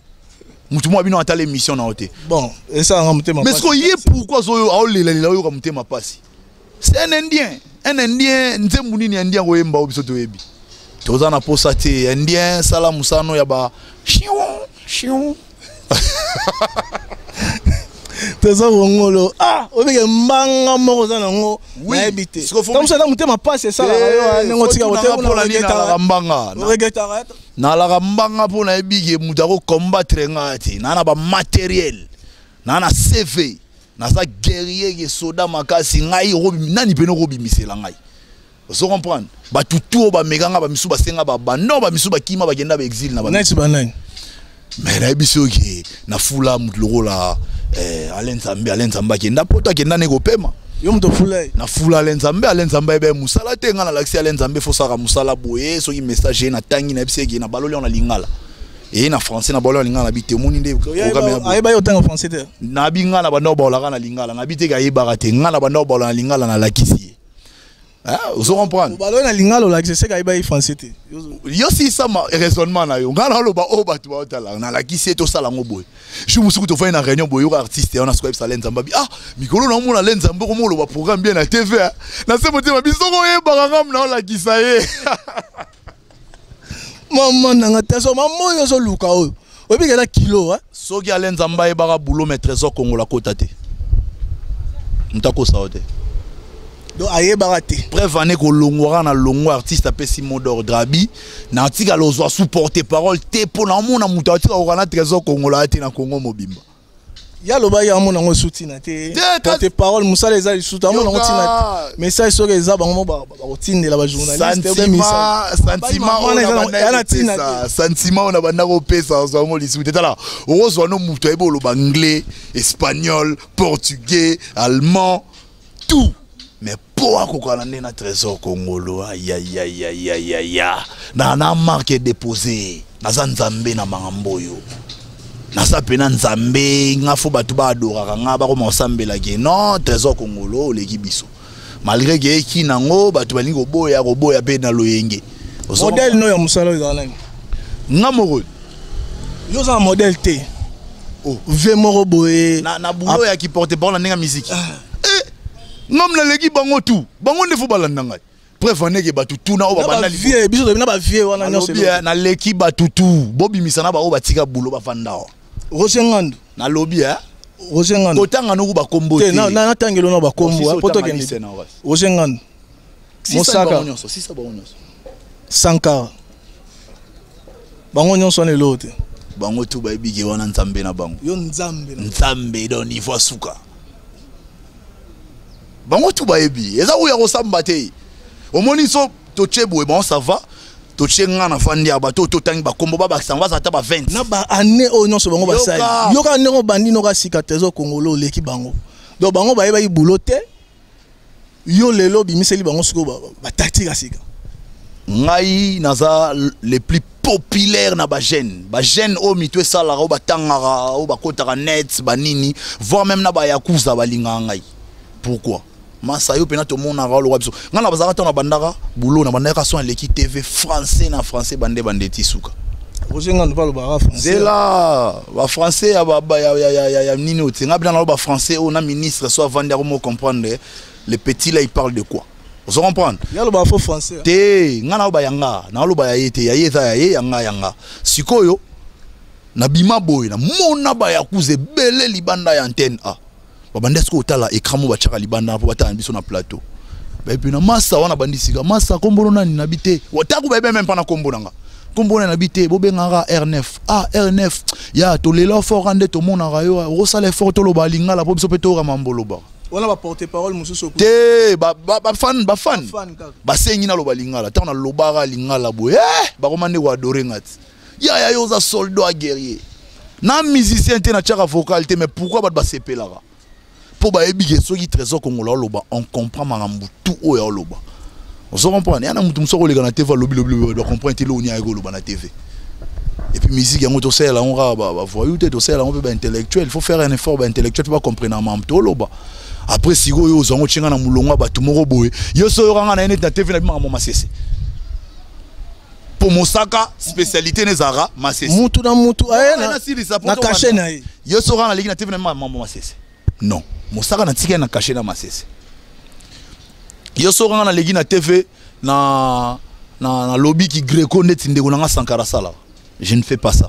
Motu moko abino atala émission na yo te. Bon, esalanga motema. Mais sikoyo ye pourquoi azoyo aolelalela oyoka motema mpasi? C'est un Indien, un Indien. Nzembo nini indien koyemba oyo biso toyebi? Toza na posa te. Indien, sala mosano ya ba chion chion. Toza bongolo. Ah, obike mbanga moko oza nango, nayebi te. Tamosu ata motema mpasi esalaka yo ndenge otika. Mbanga nalaka mbanga mpo nayebi ke moto akocombattre nga te. Naa na bamatériel, naa na CV, naza guerrier ke soda makasi. Ngai nani pene okobimisela ngai? Ozo comprendre? Bato tu oyo bamekanga, bamisu basenga babandon, bamisu bakima, bakenda baexil na neti banani? Mais nayebi soki nafula motu lokola Alain Nzambe. Alain Nzambe akenda poto, akenda ne kopema. Yo moto ofula ye? Nafula Alain Nzambe. Alain Nzambe ayeba ye mosala te. Ngai nalakisi Alain Nzambe, fosaka mosala boye. Soki message ye natangi, nayebisi eke na baloli yango na lingala, eye na français, na baloli ya lingala. Nabi te, omoni nde. Ayeba ye otanga français te? Nabi ngai na banda obaolaka na lingala. Nabi te ke ayebaka te. Ngai na banda obaola na lingala, nalakisi ye. Ozo comprendre? Baloi na lingala, olakisi seka ayeba ye français te. Yo sisama raisonnement na yo. Ngai naloba oyo bato baotala, nalakisi ye tosala yango boye. Jour mosuku tofandi na réunion boye, yoka artiste wana sikoyebisa Alain Nzambe abi: ah, mikolo naomona Alain Nzambe okoma oloba programme bien na TV. Na se motema biso koyebaka ngamu naolakisa ye. Mama nanga teso, mama oyo ozoluka oyo oyebi kela kilo. Soki Alain Nzambe ayebaka boulot, mais Trésor Kongola kota te, moto akosa yo te. Donc ayebaka te? Preuve ane kolongwaka na longwa, artiste apesi mot d'ordre, abi na atikala ozwa sous porte parole te mpo na omona moto atika koka na Trésor Kongola te na Kongo mobimba. Ya alobaki amona yango esu ntina te. Porte parole mosala eza lisusu, amona yango ntina te. Message soki eza, bango mo bakotindela bajournaliste. Sentiment oyo na banda kopesa, ozwa yango lisusu te. Tala, okozwa no moto ayebi oloba anglais, espagnol, portugais, allemand, tout, mais mpo akokana nde na Trésor Kongolo, ayayayayaya, na marque déposé, naza Nzambe na makambo oyo. Naza pena nzambe nga fo bato baadoraka nga, bakoma kosambelaki. Non, Trésor Kongolo oleki biso, malgré ke eki nango bato balingi koboya koboya mpe na loyenge. Modèle no ya mosala oyo ezala nani? Nga moko. Yo oza na modèle te? Oh. Ve moko boye. Na boulot ya ki porte parole na ndenge ya musique, eh, ngam naleki bango tu, bango nde fo balanda ngai. Preuve andeke bato tuna oyo babanda. Biso toyebi na bavie wana nyonso. Naleki bato tu, bobimisa na baoyo batika boulot, bafanda awa. Roger Ngandu. Nalobi eh. Roger Ngandu. Kotanga noku bakombo te. Natangelo na bakombo po tokende. Roger Ngandu, Mosaka, Sankara, bango nyonso wana eloo te. Bango tu bayebi ke wana nzambe na bango. Yo nzambe. Nzambe, donc niveau suka, bango tu bayebi eza oyo ya kosamba te. Omoni, so totie boye, bango ça va, totie nga na fandi ya bato totangi bakombo, babakisa yango, baza ata ba 20. Na baannée oyo nyonso bango basali, yoka ndenge obandi noka sika. Trésor Kongolo oleki bango, donc bango bayebaki boulot te. Yo lelo obimiseli bango sikoyo batactique ya sika. Ngai naza le plus populaire na bajeune, bajeune oyo mito esalaka, oyo batangaka, oyo bakotaka net banini, voire même na bayakuza balingaka ngai. Pourquoi? Masa yo mpena tomonaka olokwa biso. Ngai na bazalaka ntango nabandaka boulot, nabandaka son eleki TV français na français, bande bande ti suka. Roger Ngandu mpe alobaka français. Zela, bafrançais ya nini oyo te. Ngai mpena naloba français oyo na ministre so avandi ako mo comprendre, le petit là, il parle de quoi? Ozo comprendre? Ye alobaka faux français. Te, ngai naloba yanga, naloba ya ye te. Ya ye eza ya ye, yanga yanga. Sikoyo nabima boye, namona bayakuza ebele libanda ya antenne a babandi sikoyo otala écran mo batiaka libanda mpo batala na biso na plateau. Bayebi na masa wana, bandi sika masa kombono nani nabi te, taku bayebi même mpa na kombo na nga, kombo nani nabi te, bobengaka R9. Ah, R9 ya tolela fort nde tomonaka yo okosala effort, toloba lingala mpo biso mpe toyoka mambo olobaka. Wana baporte parole mosusu. Te, bafan, bafan basengi naloba lingala. Ntango nalobaka lingala boye, bakoma nde koadorer nga ti yaya yo oza soldat guerrier. Na musicien te, natiaka vocal te, mais pourquoi bato basepelaka? Mpo bayebi ke soki Trésor Kongola oloba, on comprend makambo tout oyo aoloba. Ozo comprendre? Ya na motu mosu akoleka na TV, alobi lobi, bacomprendre te eloko nini ayaki koloba na TV. Et puis musique yango, tosalela yango kaka bavoyou te, tosalela yango mpe baintellectuel. Il faut faire un effort, baintellectuel mpe bacomprendre makambo toloba. Après sikoyo ozwa yango, tienga na molongo ya bato moko boye. Yo so oyokanga na ye neti na TV na bimaka mo masese, mpo mosaka spécialité nezalaka masese. Mutu na mutu aye na cachet na ye. Yo soki naleki na TV na mambo masese, non, mosaka natikali na cachet na masese. Yo soki nga naleki na TV na nalobi ki greco neti ndeko na nga Sankara asalaka, je ne fais pas ça.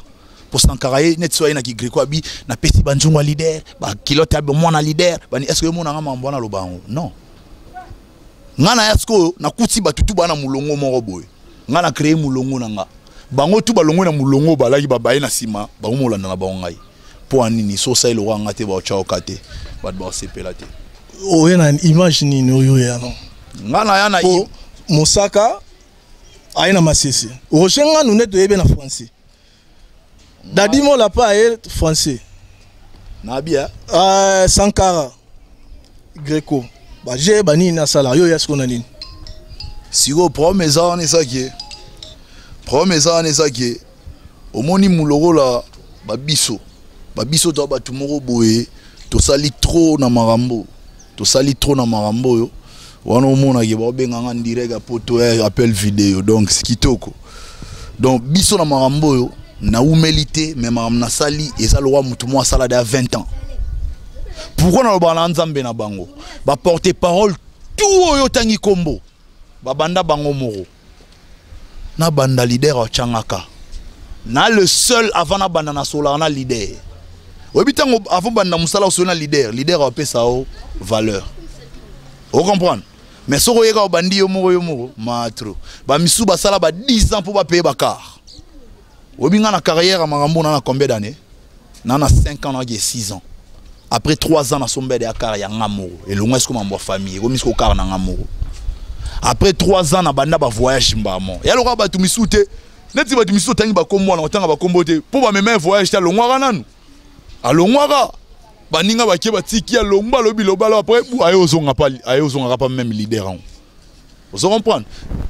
Po Sankara ye neti so aye na ki greco, abi napesi banzungu ya leader, bakilote ya mwana leader bani. Est ce que yo monanga mambo wana aloba yango? Non. Nga na ya sikoyo nakuti bato tu baa na molongo moko boye. Nga na créé molongo na nga, bango tu balongwe na molongo, balaki babaye na nsima, bango molanda na bango ngai. Mpo ya nini? So osali lokwa nga te, baotya oka te, bato baosepela te. Oye na image nini oyo ya no? Nga na ya na Po Mosaka aye na masese, Roger Ngandu nde toyebi na français, Dadi Mola mpe aye français. Nabi eh? Sankara greco, baje banini asala, yo ya siko na nini? Sikoyo problème eza wana, ezaki problème eza wana, ezaki omoni mulokola babiso, babiso to bato moko boye, tosali trop na makambo, tosali trop na makambo oyo wana. Omonaki baobenganga direct ya poto ya appel vidéo, donc kitoko. Donc biso na makambo oyo naumeli te, mais makambo nasali eza lokwa motu moko asala deya 20 ans. Pourquoi nalobaka na nzambe na bango? Baporte parole tout oyo otangi nkombo, babanda bango moko. Nabanda leader atyangaka na le seul avant nabanda, nasolaka na leader. Oyebi, ntango avant banda mosala, osoli na leader, leader apesa yo valeur, ocomprendre? Mais soki oyeka obandi yo moko, yo moko matro, bamisusu basala ba 10 ans mpo bapaye bacar. Oyebi, nga na carrière ya makambo na combien d'année? Na 5 ans, naki 6 ans. Après 3 ans nasombele ya car ya nga moko, elongwa siko mambo ya famille, ekomi siko car na nga moko. Après 3 ans na banda bavoyage mbamo ya lokola bato misusu te. Neti bato misusu otangi bakombo wana, otanga bakombo te mpo bamema voyage te. Alongwaka nanu, alongwaka, baninga bakie, batiki, alongwa, alobi lobalo, après aye ozonga pa, aye ozongaka pa même leader yango. Ozo comprendre?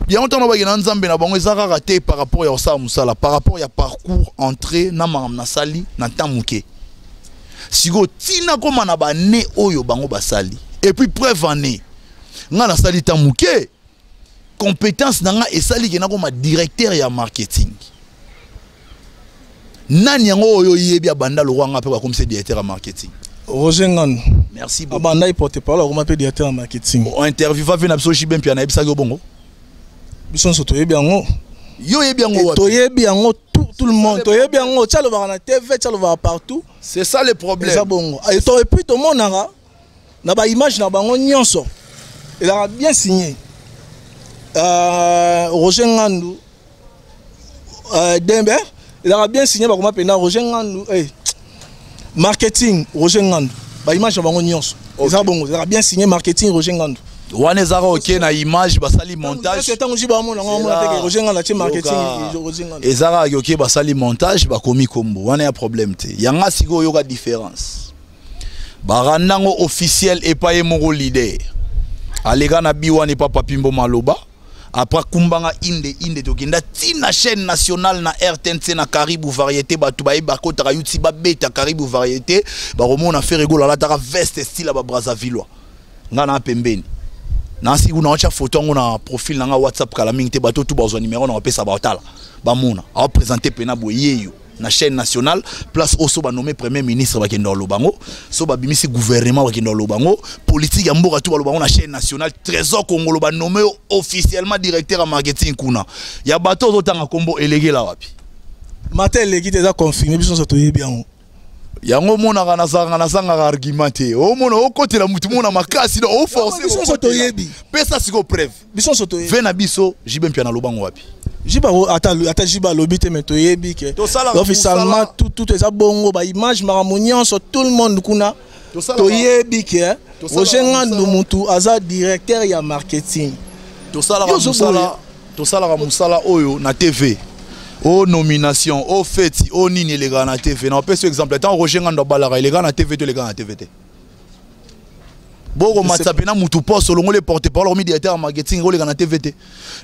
Yango ntango bakende na Nzambe na bango, eza kaka te par rapport ya kosala mosala, par rapport ya parcours, entrée na makambo nasali na ntan moke. Sikoyo ntina koma na bane oyo bango basali, et puis preuve ane nga nasali ntan moke, compétence na nga esali ke nakoma directeur ya marketing. Nani yango oyo oyebi abanda lokwa nga mpe bakomisa directeur ya marketing? Roger Ngando. Merci beaucoup. Abanda porte parole, akoma mpe directeur ya marketing. Interview va na biso, JB Mpiana nayebisaki yo bongo. Biso nyonso toyebi yango. Yo oyebi yango wapi? Toyebi yango, tout le monde toyebi yango. Tia alobaka na TV, tia alobaka partout. C'est ça le problème. Eza bongo. Et puis tomonaka na baimage na bango nyonso ezalaka bien signé, Roger Ngandu, Dembe, ezalaka bien signé, bakoma mpenza Roger Ngandu, marketing Roger Ngandu. Baimage na bango nyonso eza bongo, ezalaka bien signé marketing Roger Ngandu. Wana ezaka oke na image, basali montage. Ntango ji bamona yango, amona teke Roger Ngandu atie marketing Roger Ngandu. Eza kaka oke, basali montage, bakomi kombo wana ya problème te. Yanga sikoyo oyoka différence, baranda yango officiel epai ye moko leader aleka na bi wana epa Papi Mboma, aloba après akumbanga inde inde, tokenda ntina chaîne nationale na RTNC na Karibu Variété. Bato bayebi, bakotaka yuti, babeta Karibu Variété, bakomona Ferre Gola alataka veste style ya Babrazavillois. Nga na pembeni nasi kuna, otya photo yango na profil na nga WhatsApp. Kala mingi te, bato tu bazwa numéro na bapesa, baotala, bamona aoprésente pena boye yeyo na chaîne nationale, place oyo so banome premier ministre bakende koloba yango, so babimisi gouvernement bakende koloba yango, politique ya mboka tu baloba yango na chaîne nationale. Trésor Kongolo banome yo officiellement directeur ya marketing kuna. Ya bato ozotanga nkombo elekela wapi? Mata eleki te, eza confirmé, biso nyonso toyebi yango. Yango omonaka nazalaka, nazangaka argument te. Omona okotela mutu mona makasi, donc oforce. Biso nyonso toyebi. Pesa sikoyo preuve. Biso nyonso toyebi. Ve na biso JB Mpiana alobango wapi? Jiba, ata Jiba alobi te, mais toyebi ke Tosalaka officiellement mosala. tout eza bongo, baimage, makambo nyonso, tout le monde kuna toyebi ke Tosalaka Roger Ngandu mosala. mutu aza directeur ya marketing. Tosalaka Yo ozoboya. mosala, tosalaka mosala oyo na TV, o nomination, o feti, o nini, elekaka na TV. Na opesi exemple, ntango Roger Ngando abalaka, elekaka na TV to elekaka na TV te? Bokomatisa mpena mutu poste, olongoli porte parole, okomi directeur ya marketing, oleka na TV te.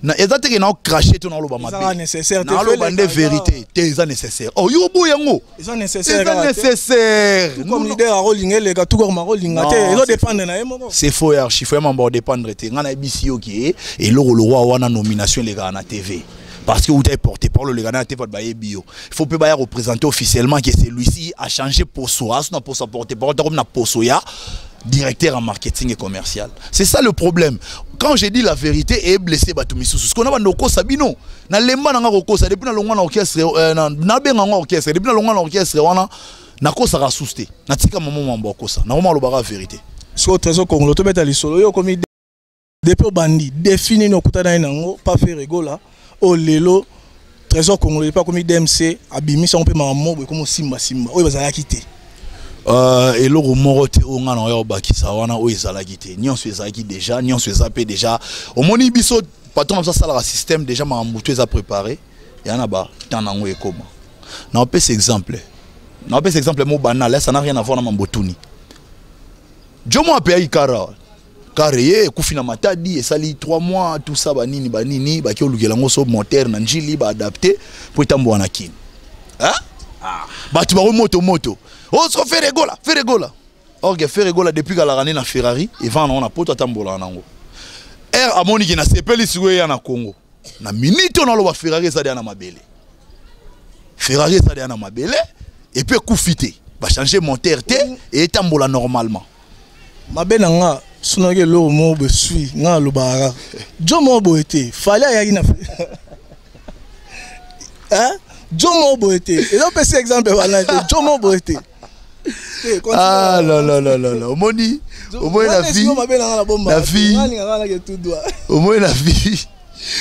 Na eza teke na ocrache to naoloba Ezaka mabe. nécessaire te. Naoloba nde Eleka, vérité te. Eza nécessaire. Oh, yo boya yango. Eza nécessaire Eza kaka te. nécessaire. Tout comme leader akolinga eleka, tout comme akolinga te. Non, Ezodépendre na ye moko. C'est faux et archi faux. Ya mambo dépendre te. Nga nayebisi yo ke eloko lokwa wana, nomination elekaka na TV parce que uta porte parole, oleka na TV, bato bayebi yo. Il faut mpe baya représenter officiellement que celui-ci a changé poso, aso na poso ya porte parole, takomi na poso ya directeur en marketing et commercial. C'est ça le problème. Quand j'ai dit la vérité et blessé bato misusu, ce qu'on a bando kosa bino na lemba nanga kokosa depuis na longwa na orchestre, nabenga ngo orchestre, depuis na longwa na orchestre wana, nakosaka susu te. Natika mama mambo akosa, nakoma alobaka vérité. Sikoyo Trésor Kongolo, tobeta lisolo. Yo okomi depuis obandi, défi nini okutana ye nango pa Ferre Gola oyo lelo Trésor Kongolo epe akomi DMC, abimisi yango mpe makambo moko boye ekomi osimbasimba oyo bazalaki te? Eloko moko te oyo nga na oya kobakisa wana oyo ezalaki te. Nyonso ezalaki déjà, nyonso eza mpe déjà. Omoni biso, patron na biso asalaka système déjà, makambo to eza préparé ya na batemps nango ekoma. Na opesa exemple, na opesa exemple mo banal, ça n'a rien à voir na mambo tuni. Jomo apeyaki kara kare ye ekufi na Matadi, esali 3 mois, tout ça, banini banini, baki olukela yango so moteur na Njili, baadapte mpo etamboka na Kini. Hein? Bato bako moto moto oso Ferre Gola, Ferre Gola. Or que Ferre Gola depuis kalaka nde na Ferrari evanda nango na Poto, atambolaka nango. R amoniki na sepeli sikoyo eya na Congo na minute oyo naloba, Ferrari ezali ya na mabele, Ferrari ezali ya na mabele, et puis ekufi te, bachange moteur te, etambola normalement. Mabe na nga sonaki eloko moko boye sui nga alobaka kaka jo moko boye te. Fally ayaki na, hein, jo moko boye te. Ezopesa exemple wana te, jo moko boye te. Ah non non non non non, omoni, omoni na vie, mabe na nga na bomba. Na vie. Alingaka nake tout droit. Omoni na vie,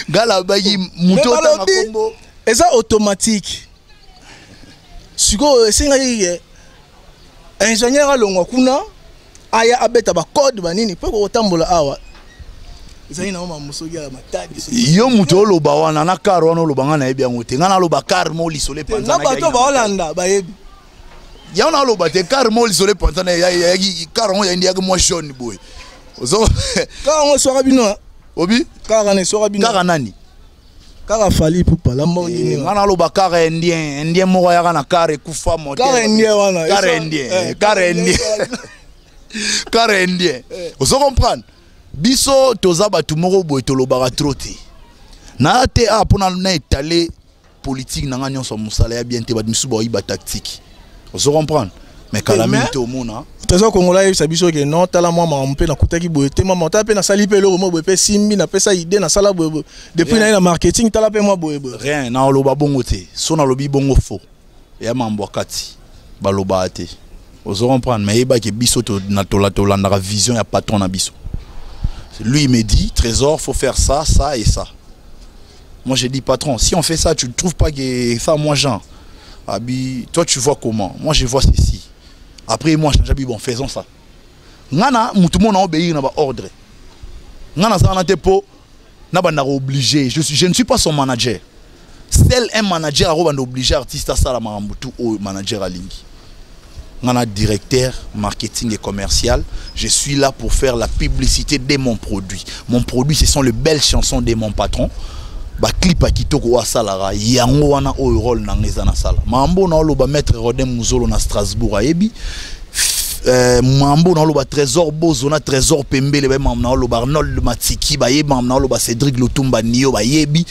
nga nalobaki moto Mais otanga balobi, kombo. Eza automatique. Sikoyo esengaki ke ingénieur alongwa kuna, aya abeta bacode banini mpo kotambola awa. Ezali nango makambo soki ya Matadi Yo moto oloba wana na car wana, oloba, nga nayebi yango te. Nga naloba car mo lisolo na bato baolanda bayebi. Yango naloba te, car mo lisolo epanzana, yaki car yango yandi yaki mwa jaune boye. Ozo Kaka yango eswaka bino. Obi Kaka na eswaka bino. Kaka nani? Kaka Fally Ipupa, Lamborghini. Nga naloba kaka indien, indien moko ayaka na car ekufa moteur. Kaka indien wana. Kaka indien, kaka indien. Kaka indien. Ozo comprendre? Biso toza bato moko boye, tolobaka trop te. Na te a mpona na étaler politique na nga nyonso ya mosala ya bien te, bato misusu baoyiba tactique. Ozo comprendre? Mais kala mingi te omona. Trésor Congolais ayebisa biso ke non, tala mwa makambo mpe nakutaki boye te, mama, tala mpe nasali mpe eloko moko boye mpe simbi, napesa idée, nasala boye boye depuis naye na marketing, tala mpe mwa boye boye. Rien, na oloba bongo te. So nalobi bongo faux ya mambo ya kati balobaka te. Ozo comprendre? Mais yebaki biso tolandaka vision ya patron na biso. Lui, il me dit: «Trésor, faut faire ça, ça et ça.» Moi, j'ai dit: «Patron, si on fait ça, tu ne trouves pas que ça, moi, Jean abi, toi tu vois comment? Moi, je vois ceci.» Après, moi, j'ai dit: «Bon, faisons ça.» Ngana mutu mona obéir na ba ordre. Ngana za na te po na banda obligé. Je ne suis pas son manager. Seul un manager akobanda obligé artiste asala makambo tu oyo manager alingi. Ngana directeur marketing et commercial, je suis là pour faire la publicité de mon produit. Mon produit, ce sont les belles chansons de mon patron, baclip ya kitoko oyo asalaka. Yango wana oyo rôle na nga eza na sala mambo na oloba. Maître Rodin Muzolo na Strasbourg ayebi mambo na oloba. Trésor Bozo na Trésor Pembele bayebi mambo na oloba. Arnold Matiki bayebi mambo na oloba. Cédric Lutumba Nio bayebi.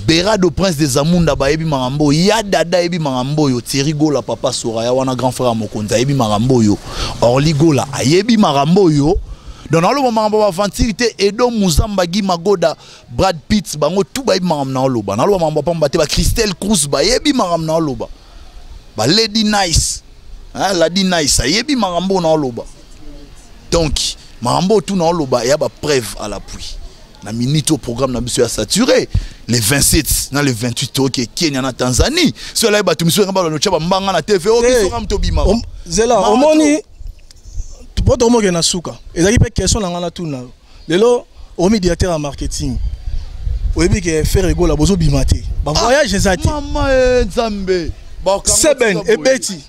Berado Prince des Amunda bayebi makambo. Ya Dada ayebi makambo oyo. Thierry Gola, papa Soraya wana, grand frère ya mokonzi, ayebi makambo oyo. Orly Gola ayebi makambo oyo. Donc naoloba makambo baaventure te. Edo Muzamba, Gi Magoda, Brad Pitt, bango tu bayebi makambo na oloba. Naloba makambo pamba te. Bachristelle Cruz bayebi makambo na oloba. Balady Nice, hein, Lady Nice ayebi makambo na oloba. Donc makambo oyo tu na oloba eya bapreuve à l'appui. Na minute au programme na biso ya saturé, le 27 na le 28 toke Kenya na Tanzanie. So elai bato misusu nga balano tia bambanga na TV oyo biso nga moto obimaka. Zela, omoni po tokomokende na suka, ezalaki mpe question na ngai natuna. Lelo okomi directeur ya marketing, oyebi ke Ferre Gola bozobima te, bavoyage eza te. Mama e Nzambe! Seben ebeti,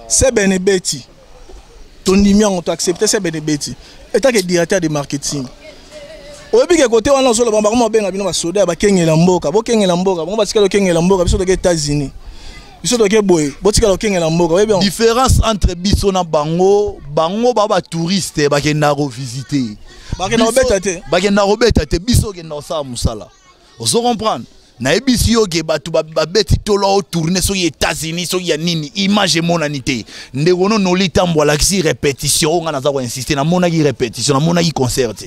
seben ebeti, tondimi yango, toaccepte seben ebeti. Etake directeur de marketing, oyebi ke kote wana ozoloba, bango babenga bino basoda ya bakengela mboka, bokengela mboka, bango batikala okengela mboka, biso toke États-Unis, biso toke boye, botikala okengela mboka, oyebi yango. Différence entre biso na bango, bango ba batouriste, bakendaka kovisite. Bakenda kobeta te. Bakenda kobeta te. Biso okenda kosala mosala. Ozo comprendre? Nayebisi yo ke bato babeti tolo otourne soki États-Unis, soki ya nini, image emonani te. Ndeko no noli ntambo alakisi répétition oyo nga naza koinsiste. Namonaki répétition, namonaki concert te.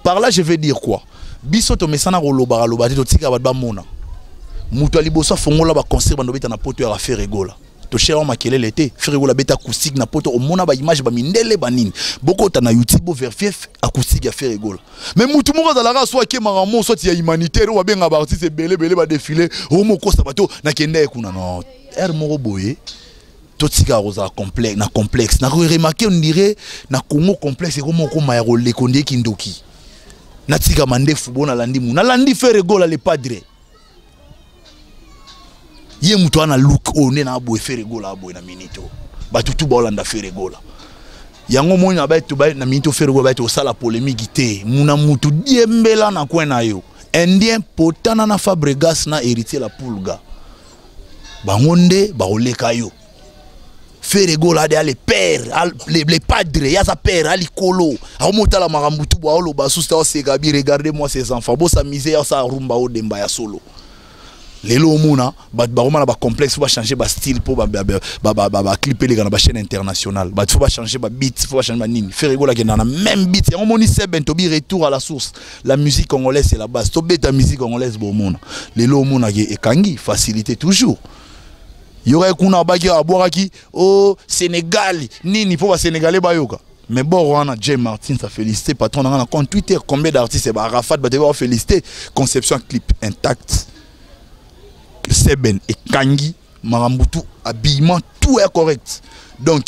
Par là, je veux dire quoi? Biso tomesana kolobaka loba te, totika bato bamona. Moto ya liboso afongola baconcert bando beta na poto ya Ferre Gola, toshera makelele te. Ferre Gola beta acoustique na poto, omona baimage, bamindele banini, bokota na YouTube, boverifie acoustique ya Ferre Gola. Mais mutu moko azalaka so akemaka mo soit ya humanitaire oyo babenga baartiste ebele ebele badefile omokosa bato nakende ye kuna. Non, aire moko boye totikaka kozala complexe na complexe. Nakoremarke, on dirait na Congo complexe ekoma okoma ya koleka, ondie kindoki. Natika mandefu bo nalandi mu nalandi Ferre Gola le padre. Ye moto wana look oyo nde na aboye Ferre Gola, aboye na minute oyo bato tu baolanda Ferre Gola. Yango moni na bato na minute oyo Ferre Gola bato osala polémique te. Muna mutu diembela na coin na yo, indien potana na Fabregas na Héritier la Pulga, bango nde bakoleka yo. Ferre Gola ade ale père le padre, ye aza père alikolo, akomotala makambo tu bo aoloba susu te, aoseka bi: «Regardez moi ces enfants bosamize.» Ya osala rumba odemba ya solo. Lelo omona bato bakoma na bacomplexe, fo bachange bastyle mpo baclip eleka na bachaîne internationale. Bato fo bachange babeat, fo bachange banini. Ferre Gola akenda na même beat. Yango omoni seben tobi retour à la source, la musique congolaise, c'est la base. Tobeta musique congolaise, bomona lelo omonaki ekangi facilité toujours. Yoka kuna abaki abwakaki o Sénégal nini mpo basénégalais bayoka. Mais bon, wana Jay Martin a félicité patron na compte Twitter. Combien d'artistes, ba Arafat, bato ba félicité conception, clip intact, seben ekangi makambo tout, habillement, tout est correct. Donc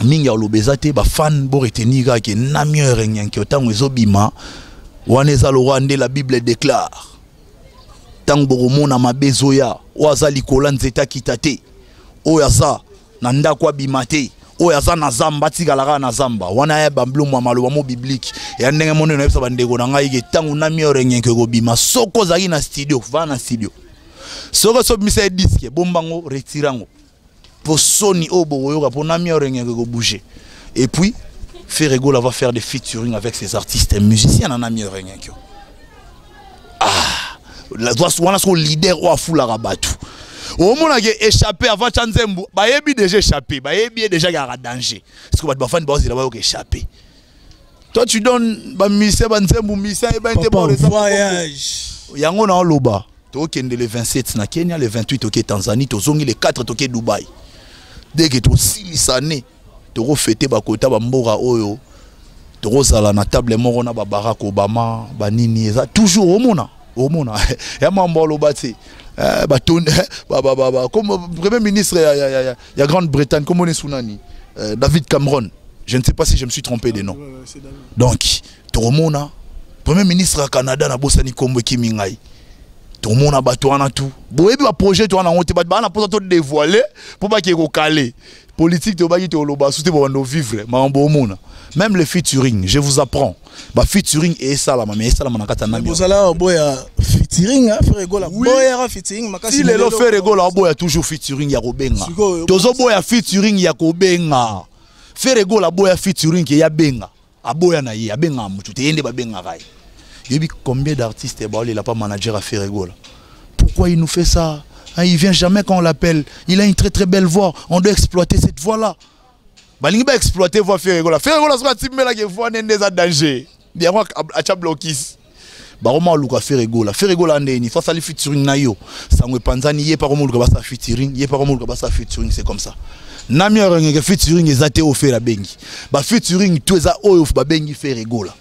mingi ya koloba eza te. Bafan boretenir kaka ke namiere nyanke ntango ezobima wana eza lokwa nde la Bible déclare: ntango bokomona mabe ezoya, oyo aza likolo ya nzete akita te, oyo aza na ndako abima te. Oyo aza na zamba atikala kaka na zamba wana ya bambilombo ya maloba mo biblique ya ndenge moni nayebisa bandeko na ngai ke ntango na miorengenke ekobima, soki ozalaki na studio, vaa na studio. Soki osobimisa ye disque, bombango, retire yango mpo soni oyo bokoyoka mpo na miorengenke ekobouge. Et puis Ferre Gola va faire des featuring avec ses artistes et musiciens na miorengenke. Ah, wana soko leader oyo afulaka bato, omonake échappé avant tya nzembo, bayebi déjà échappé, bayebi ye déjà kaka danger, parce que bato bafandi baozela bayoka échappé. Toi, tu donnes bamusicien banzembo, musicien ayebani te. Voyage. Yango na oloba, tokende le 27 na Kenya, le 28 toke Tanzanie, tozongi le 4 toke Dubai. Dès que tosilisa ne tokofete bakota bamboka oyo, tokozala na table moko na baBarack Obama, banini eza toujours. Omona, omona ya mambo aloba te. Comme premier ministre ya Grande-Bretagne, comme on est sunani, David Cameron, je ne sais pas si je me suis trompé de nom. Donc tokomona premier ministre ya Canada, nabosani kombo, ekimi ngai. Tomona bato wana tu boyebi baprojet to wana yango te. Bato baa na mposa todévoile mpo bakee kokale politique. Tobaki toloba su te, bobanda vivre makambo. Omona même le featuring, je vous apprends, bafeaturing esalama, mais esalama na kati ya nami. Bozala oboya featuring, Ferre Gola boyaka featuring makasi. Ti lelo Ferre Gola aboya toujours featuring ya kobenga. Tozoboya featuring ya kobenga. Ferre Gola aboya featuring ke ya benga, aboya na ye, abengaka motu te, ye nde babengaka ye. Yebi combien d'artistes baolela pas manager à Ferre Gola? Pourquoi il nous fait ça, hein? Il vient jamais quand on l'appelle. Il a une très très belle voix, on doit exploiter cette voix là. Balingi baexploiter voix Ferre Gola. Ferre Gola soki atimbelaki voix nde eza danger, yango atya blocus. Bakoma oluka Ferre Gola. Ferre Gola ndeni so asali featuring na yo, sango epanzani, ye pakoma oluka basala featuring, ye pakoma oluka basala featuring. C'est comme ça. Nami arengeke featuring eza te oyo Ferre abengi. Bafeaturing to eza oyo babengi Ferre Gola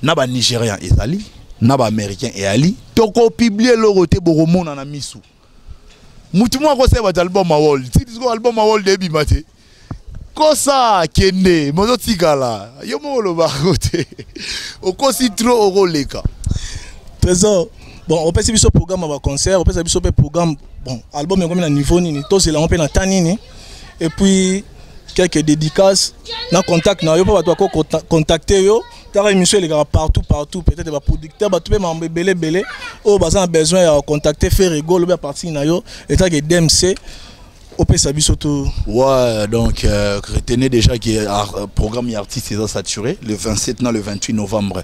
na banigérien ezali, na baaméricain eyali. Tokopublier eloko te, bokomona na misu. Mutu moko akosala bato album aworld ti siko album aworld ebima te. Kosa kende mozotikala yo moko olobako te, okosi trop, okoleka. Trésor, bon, opesi biso programme ya baconcert, opesa biso mpe programme. Bon, album ekomi na niveau nini? Tozela yango mpe na temps nini? Et puis quelques dédicaces na contact na yo mpo bato bako contacter yo. Taka émission elekaka partout partout, peut-être baproducteur, bato mpe makambo ebele ebele oyo baza na besoin ya contacter Ferre Gola obe à partir na yo etake DMC, opesa biso to. Ouais, donc retenez déjà que le programme y artiste est saturé. Le 27 non, le 28 novembre,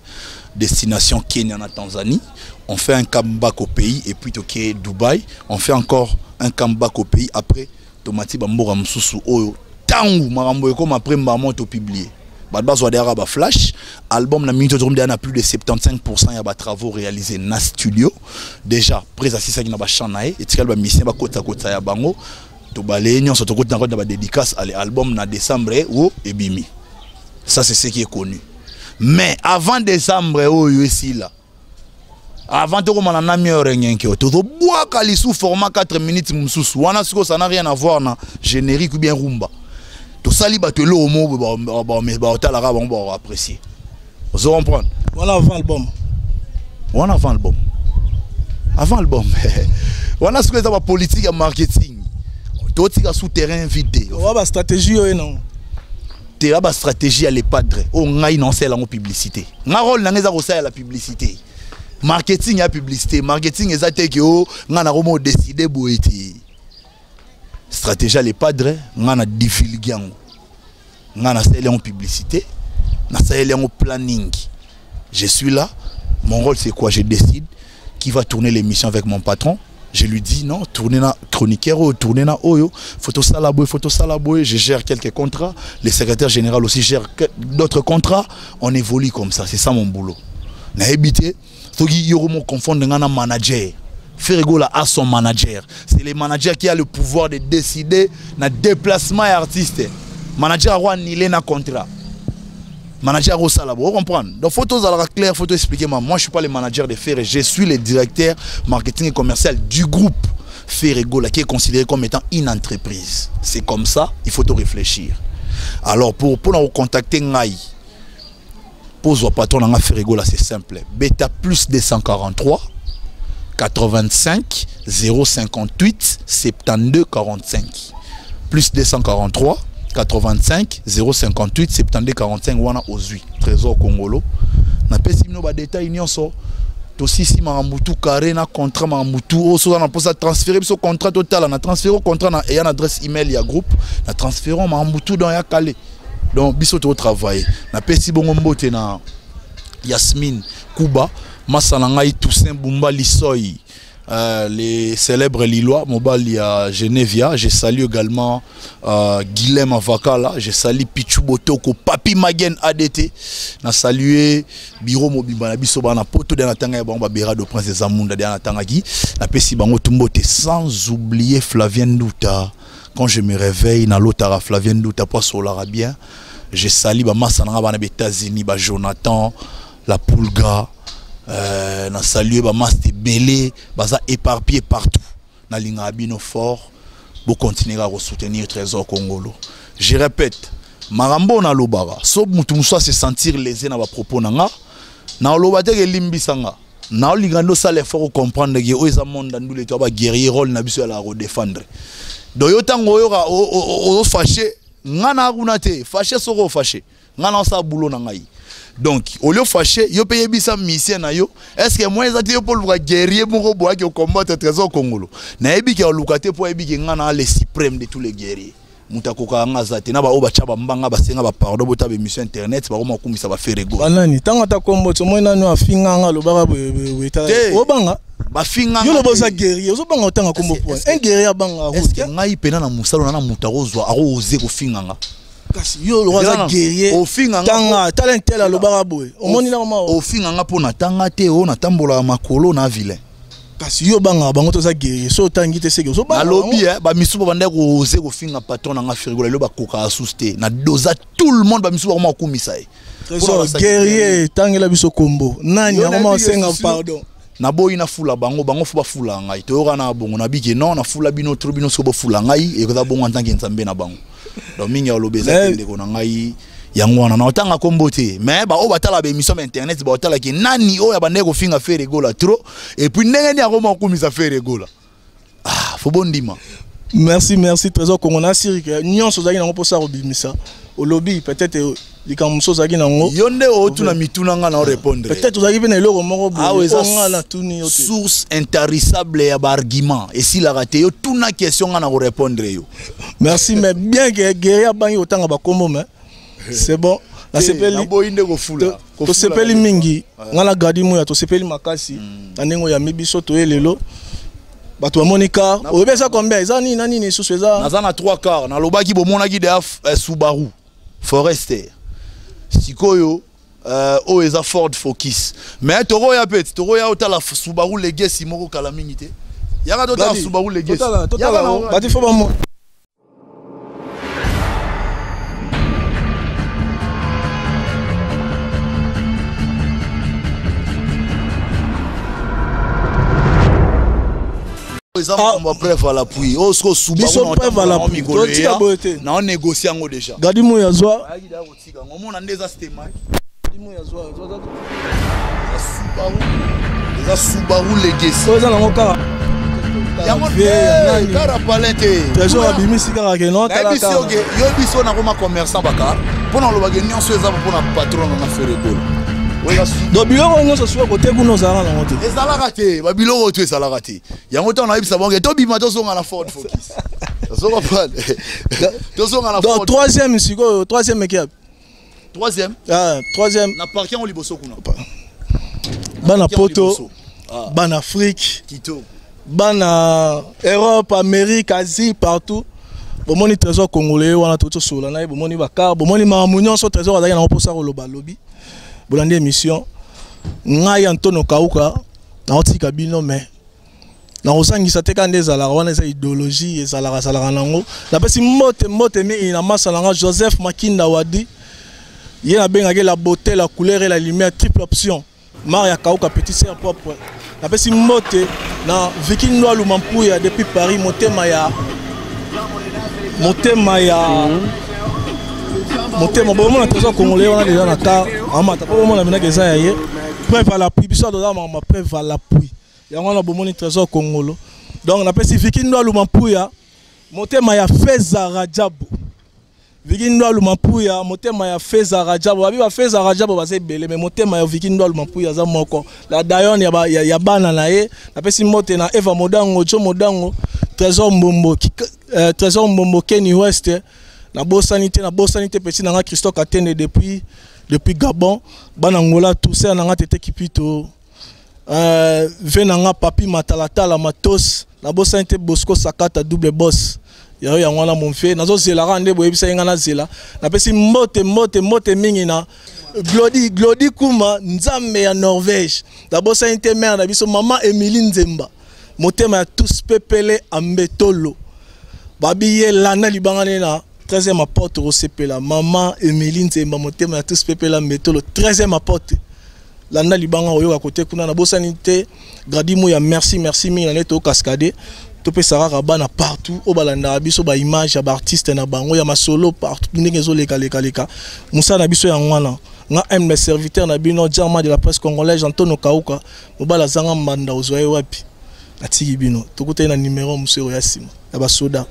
destination Kenya na Tanzanie. On fait un comeback au pays et puis toke Dubaï. On fait encore un comeback au pays après tomati bamboka mosusu oyo tangu makambo ekoma après mbamo topublier. Bato bazwa derrière ba flash. Album na minute tokomi na plus de 75% ya batravaux réalisés na studio déjà. Près asisaki na bachamp na ye, etikali bamusicien bakota-kota ya bango. Tobale nyonso, tokoti na koti na badédicace. Ale, album na décembre o ebimi, ça c'est ce qui est connu. Mais avant décembre oyo esila, avant tokoma na nami oyo rengenke oyo, tozobwaka lisu format 4 minutes mosusu wana. Sikoyo ça n'a rien à voir na générique ou bien rumba. Tosali bato eloko moko baotalaka bango, baoapprécier, ozo comprendre? Voilà, avant album. Wana avant album, avant album wana sikoyo eza bapolitique ya marketing. Totika sous terrain vide. Owa bastratégie oyo nango. Te, ya bastratégie ya le padre oyo ngai naosala yango publicité. Nga rôle na ngai eza kosalela publicité, marketing ya publicité. Marketing eza te ke o ngai nakoma odécider boye te. Stratégie ya le padre, ngai na divulgue yango, ngai nasaleli yango publicité, nasaleli yango planning. Je suis là, mon rôle c'est quoi? Je décide qui va tourner l'émission avec mon patron. Je lui dis non, tourner na chroniqueur oyo, tourner na oyo, photo sala boye, photo sala boye. Je gère quelques contrats, le secrétaire général aussi gère d'autres contrats. On évolue comme ça, c'est ça mon boulot. Nayebi te soki yoko mo confondre nga na manager. Ferre Gola a son manager. C'est le manager qui a le pouvoir de décider na déplacement ya artiste. Manager ako annuler na contrat, manager akosala bo comprendre. Donc faut tozalaka clair, faut expliquer. Moi, je suis pas le manager de Ferre, je suis le directeur marketing et commercial du groupe Ferre Gola, qui est considéré comme étant une entreprise. C'est comme ça, il faut te réfléchir. Alors pour nous contacter, ngai pozwa patron nanga Ferre Gola, c'est simple: beta plus 243 85 058 72 45, plus 243. 85 058 72 45 wana ozwi Trésor Kongolo. Napesi bino badetail nyonso, tosisi makambo tu carré na contrat, makambo tu oyo soza na mposa transfere biso contrat, totala na transfere contrat na eya na adresse email ya groupe na transfere makambo tu donc ya kale. Donc biso totravaille. Napesi bongo mbote na Yasmine Kuba, masa na ngai Toussaint Bumba Lisoy, les célèbres Lillois, Mobali à Genevia. Je salue également Guilhem Avakala, je salue Pichou Botoko, Papi Magen ADT. Na salué Biro Mobimba na biso bana poto de natanga ya bango ba Berado Prince Zamunda de natanga ki. Na pesi bango tumbote, sans oublier Flavien Douta. Quand je me réveille na lotara Flavien Douta pour solara bien. Je salue ba masa na bana États-Unis, ba Jonathan, la Pulga. Na salué ba master belé baza éparpillé partout na linga bino fort, bo continuer à soutenir Trésor Kongolo. Je répète, marambo na lobara so mutu musa se sentir lésé na ba propos nanga na loba te ke limbisanga na olinga ndo sala effort comprendre que oyo eza monde ndule to ba guerrier rôle na biso ya la redéfendre. Donc yo tango oyo o fâché nga na kuna te fâché soko fâché nga na sa boulot na ngai. Donc au lieu fâché yo paye bisa mission na yo, est-ce que moi ezati yo pour luka guerrier moko boya ki combattre Trésor Kongolo na yebi ki luka te po yebi ki nga na le suprême de tous les guerriers. Muta koka nga za te na ba oba chaba mbanga ba senga ba pardon bota be mission internet ba koma kumisa ba faire go. Banani tanga ta kombo to moi nanu afinga nga lobaka bo ta obanga ba finga yo lobo za guerrier ozo banga otanga kombo point un guerrier abanga route. Est-ce que ngai pena na musalo na muta kozwa ako oser ko finga nga? Kasi yo lo za guerrier ofinga tanga talent tel alobaka boye omoni na ma ofinga nga pona tanga te o na tambola makolo na vilain. Kasi yo banga bango to za guerrier so tangi te seke so banga nalobi ba misu ba banda ko oser ko finga patron na nga frigo lo ba koka asuste na doza tout le monde ba misu ba koma kumisa ye. Trésor guerrier tangela biso kombo nani akoma senga pardon naboyi na fula bango, bango fu ba fula ngai to yoka na bongo na biki non na fula bino trop bino so bo fula ngai e ko bongo en tant que nzambe na bango. Donc mingi ya lobeza kende ko na ngai yango wana na otanga kombo te mais ba o batala ba émission internet ba otala ki nani o ya bande ko finga faire gola trop et puis ndenge ni akoma kumisa faire gola. Ah faut bondima. Merci, merci Trésor Kongo na sirike nyonso zaki nango posa robimisa au lobby peut-être likambo mosusu ozalaki nango yo nde otuna mituna nga na répondre peut-être ozalaki pe na eloko moko boye nga na tuni yo te source intarissable ya ba argument esilaka te yo tuna question nga na ko répondre yo. Merci mais bien que guerrier bangi otanga ba kombo mais c'est bon na sepeli na boyi nde kofula to sepeli mingi nga na gadi moya to sepeli makasi na ndenge ya mibiso to elelo bato bamoni car oyebi eza combien eza nini na nini susu eza naza na 3 car nalobaki bomonaki de Subaru Forester sikoyo oyo eza Ford Focus mais toroya pet toroya otala Subaru Legacy moko kala mingi te yaka totala Subaru Legacy totala bati fo bamo eza makambo ya preuve à l'appui oyo sikoyo Subaru preuve à l'appui totika boye te na négocie yango déjà Gadi Mouya zwa ayaki da kotika ngomona nde eza stema Gadi Mouya zwa zwa Subaru eza Subaru Legacy oyo eza nango kaka yango kara palin te Trésor abimisi kaka ke non tala kaka yo biso na koma commerçant baka pona lobake nyonso eza pona patron na faire gola. Donc biloko nyonso soki kote kuna ozalaka nango te ezalaka te ba biloko to ezalaka te yango ntango nayebisa bango tobima tozonga na Ford Focus tozonga na Ford. Donc troisième sikoyo troisième ekipe troisième ah troisième na parking liboso kuna bana poto bana Afrique Kito bana Europe Amérique Asie partout bomoni Trésor congolais wana tosola na ye bomoni bakar bomoni makambo nyonso Trésor azalaki nango mposa koloba lobi bolandi émission ngai Antonio Kauka naotika bino mais nakozangisa te kaka nde ezalaka wana eza idéologie ezalaka ezalaka nango napesi mbote mbote mingi na masa nanga Joseph Makinda Wadi ye nabengaki la beauté la couleur et la lumière triple option Maria Kauka petit sœur propre napesi mbote na Vicky Ndwalu Mampuya depuis Paris motema ya motema bomona Trésor congolais wana déjà na car amata po bomona minaka eza ya ye preuve à l'appui biso toza mama preuve à l'appui yango wana bomoni Trésor Kongolo donc napesi Vicky Ndwalu Mampuya motema ya Feza Rajabu. Viki Ndwalu Mampuya, motema ya Feza Rajabo. Babi ba Feza Rajabo baza ebele, mais motema ya Viki Ndwalu Mampuya aza moko. La Dayon ya, ba, ya, ya bana na ye. Napesi mbote na Eva Modango, Joe Modango, Trésor Mbombo, Trésor Mbombo, Kenny West. Nabosani te, nabosani te petit na nga Christophe Katende depuis Gabon. Bana Angola tout ça na nga tete Kipito. Ve na nga Papi Matalatala Matos, nabosani te Bosco Sakata double boss. Yayo yango wana mon fait, nazozelaka nde boyebisa ye nga nazela. Napesi mbote, mbote, mbote mingi na Glody, Glody Kuma, Nzambe ya Norvège. Nabosani te mère na biso Mama Emilie Nzemba. Motema ya tous pepele ambetolo. Babi ye landa libanga ne na 13e apôtre osepela. Mama Emilie Nzemba motema ya tous pepele ambetolo 13e apôtre. Landa libanga oyo kote kuna nabosani te Grady Mouya, merci, merci mingi na neto cascade. Topesaka kaka bana partout oyo balandaka biso ba image ya ba artiste na bango ya masolo partout ndenge ezoleka leka leka. Mosala na biso yango wana. Nga aime mes serviteurs na bino Diamant de la presse congolaise Antonio Kauka mobala zanga mbanda ozwa ye wapi? Natiki bino. Tokutani na numéro mosusu ya nsima ya basoda.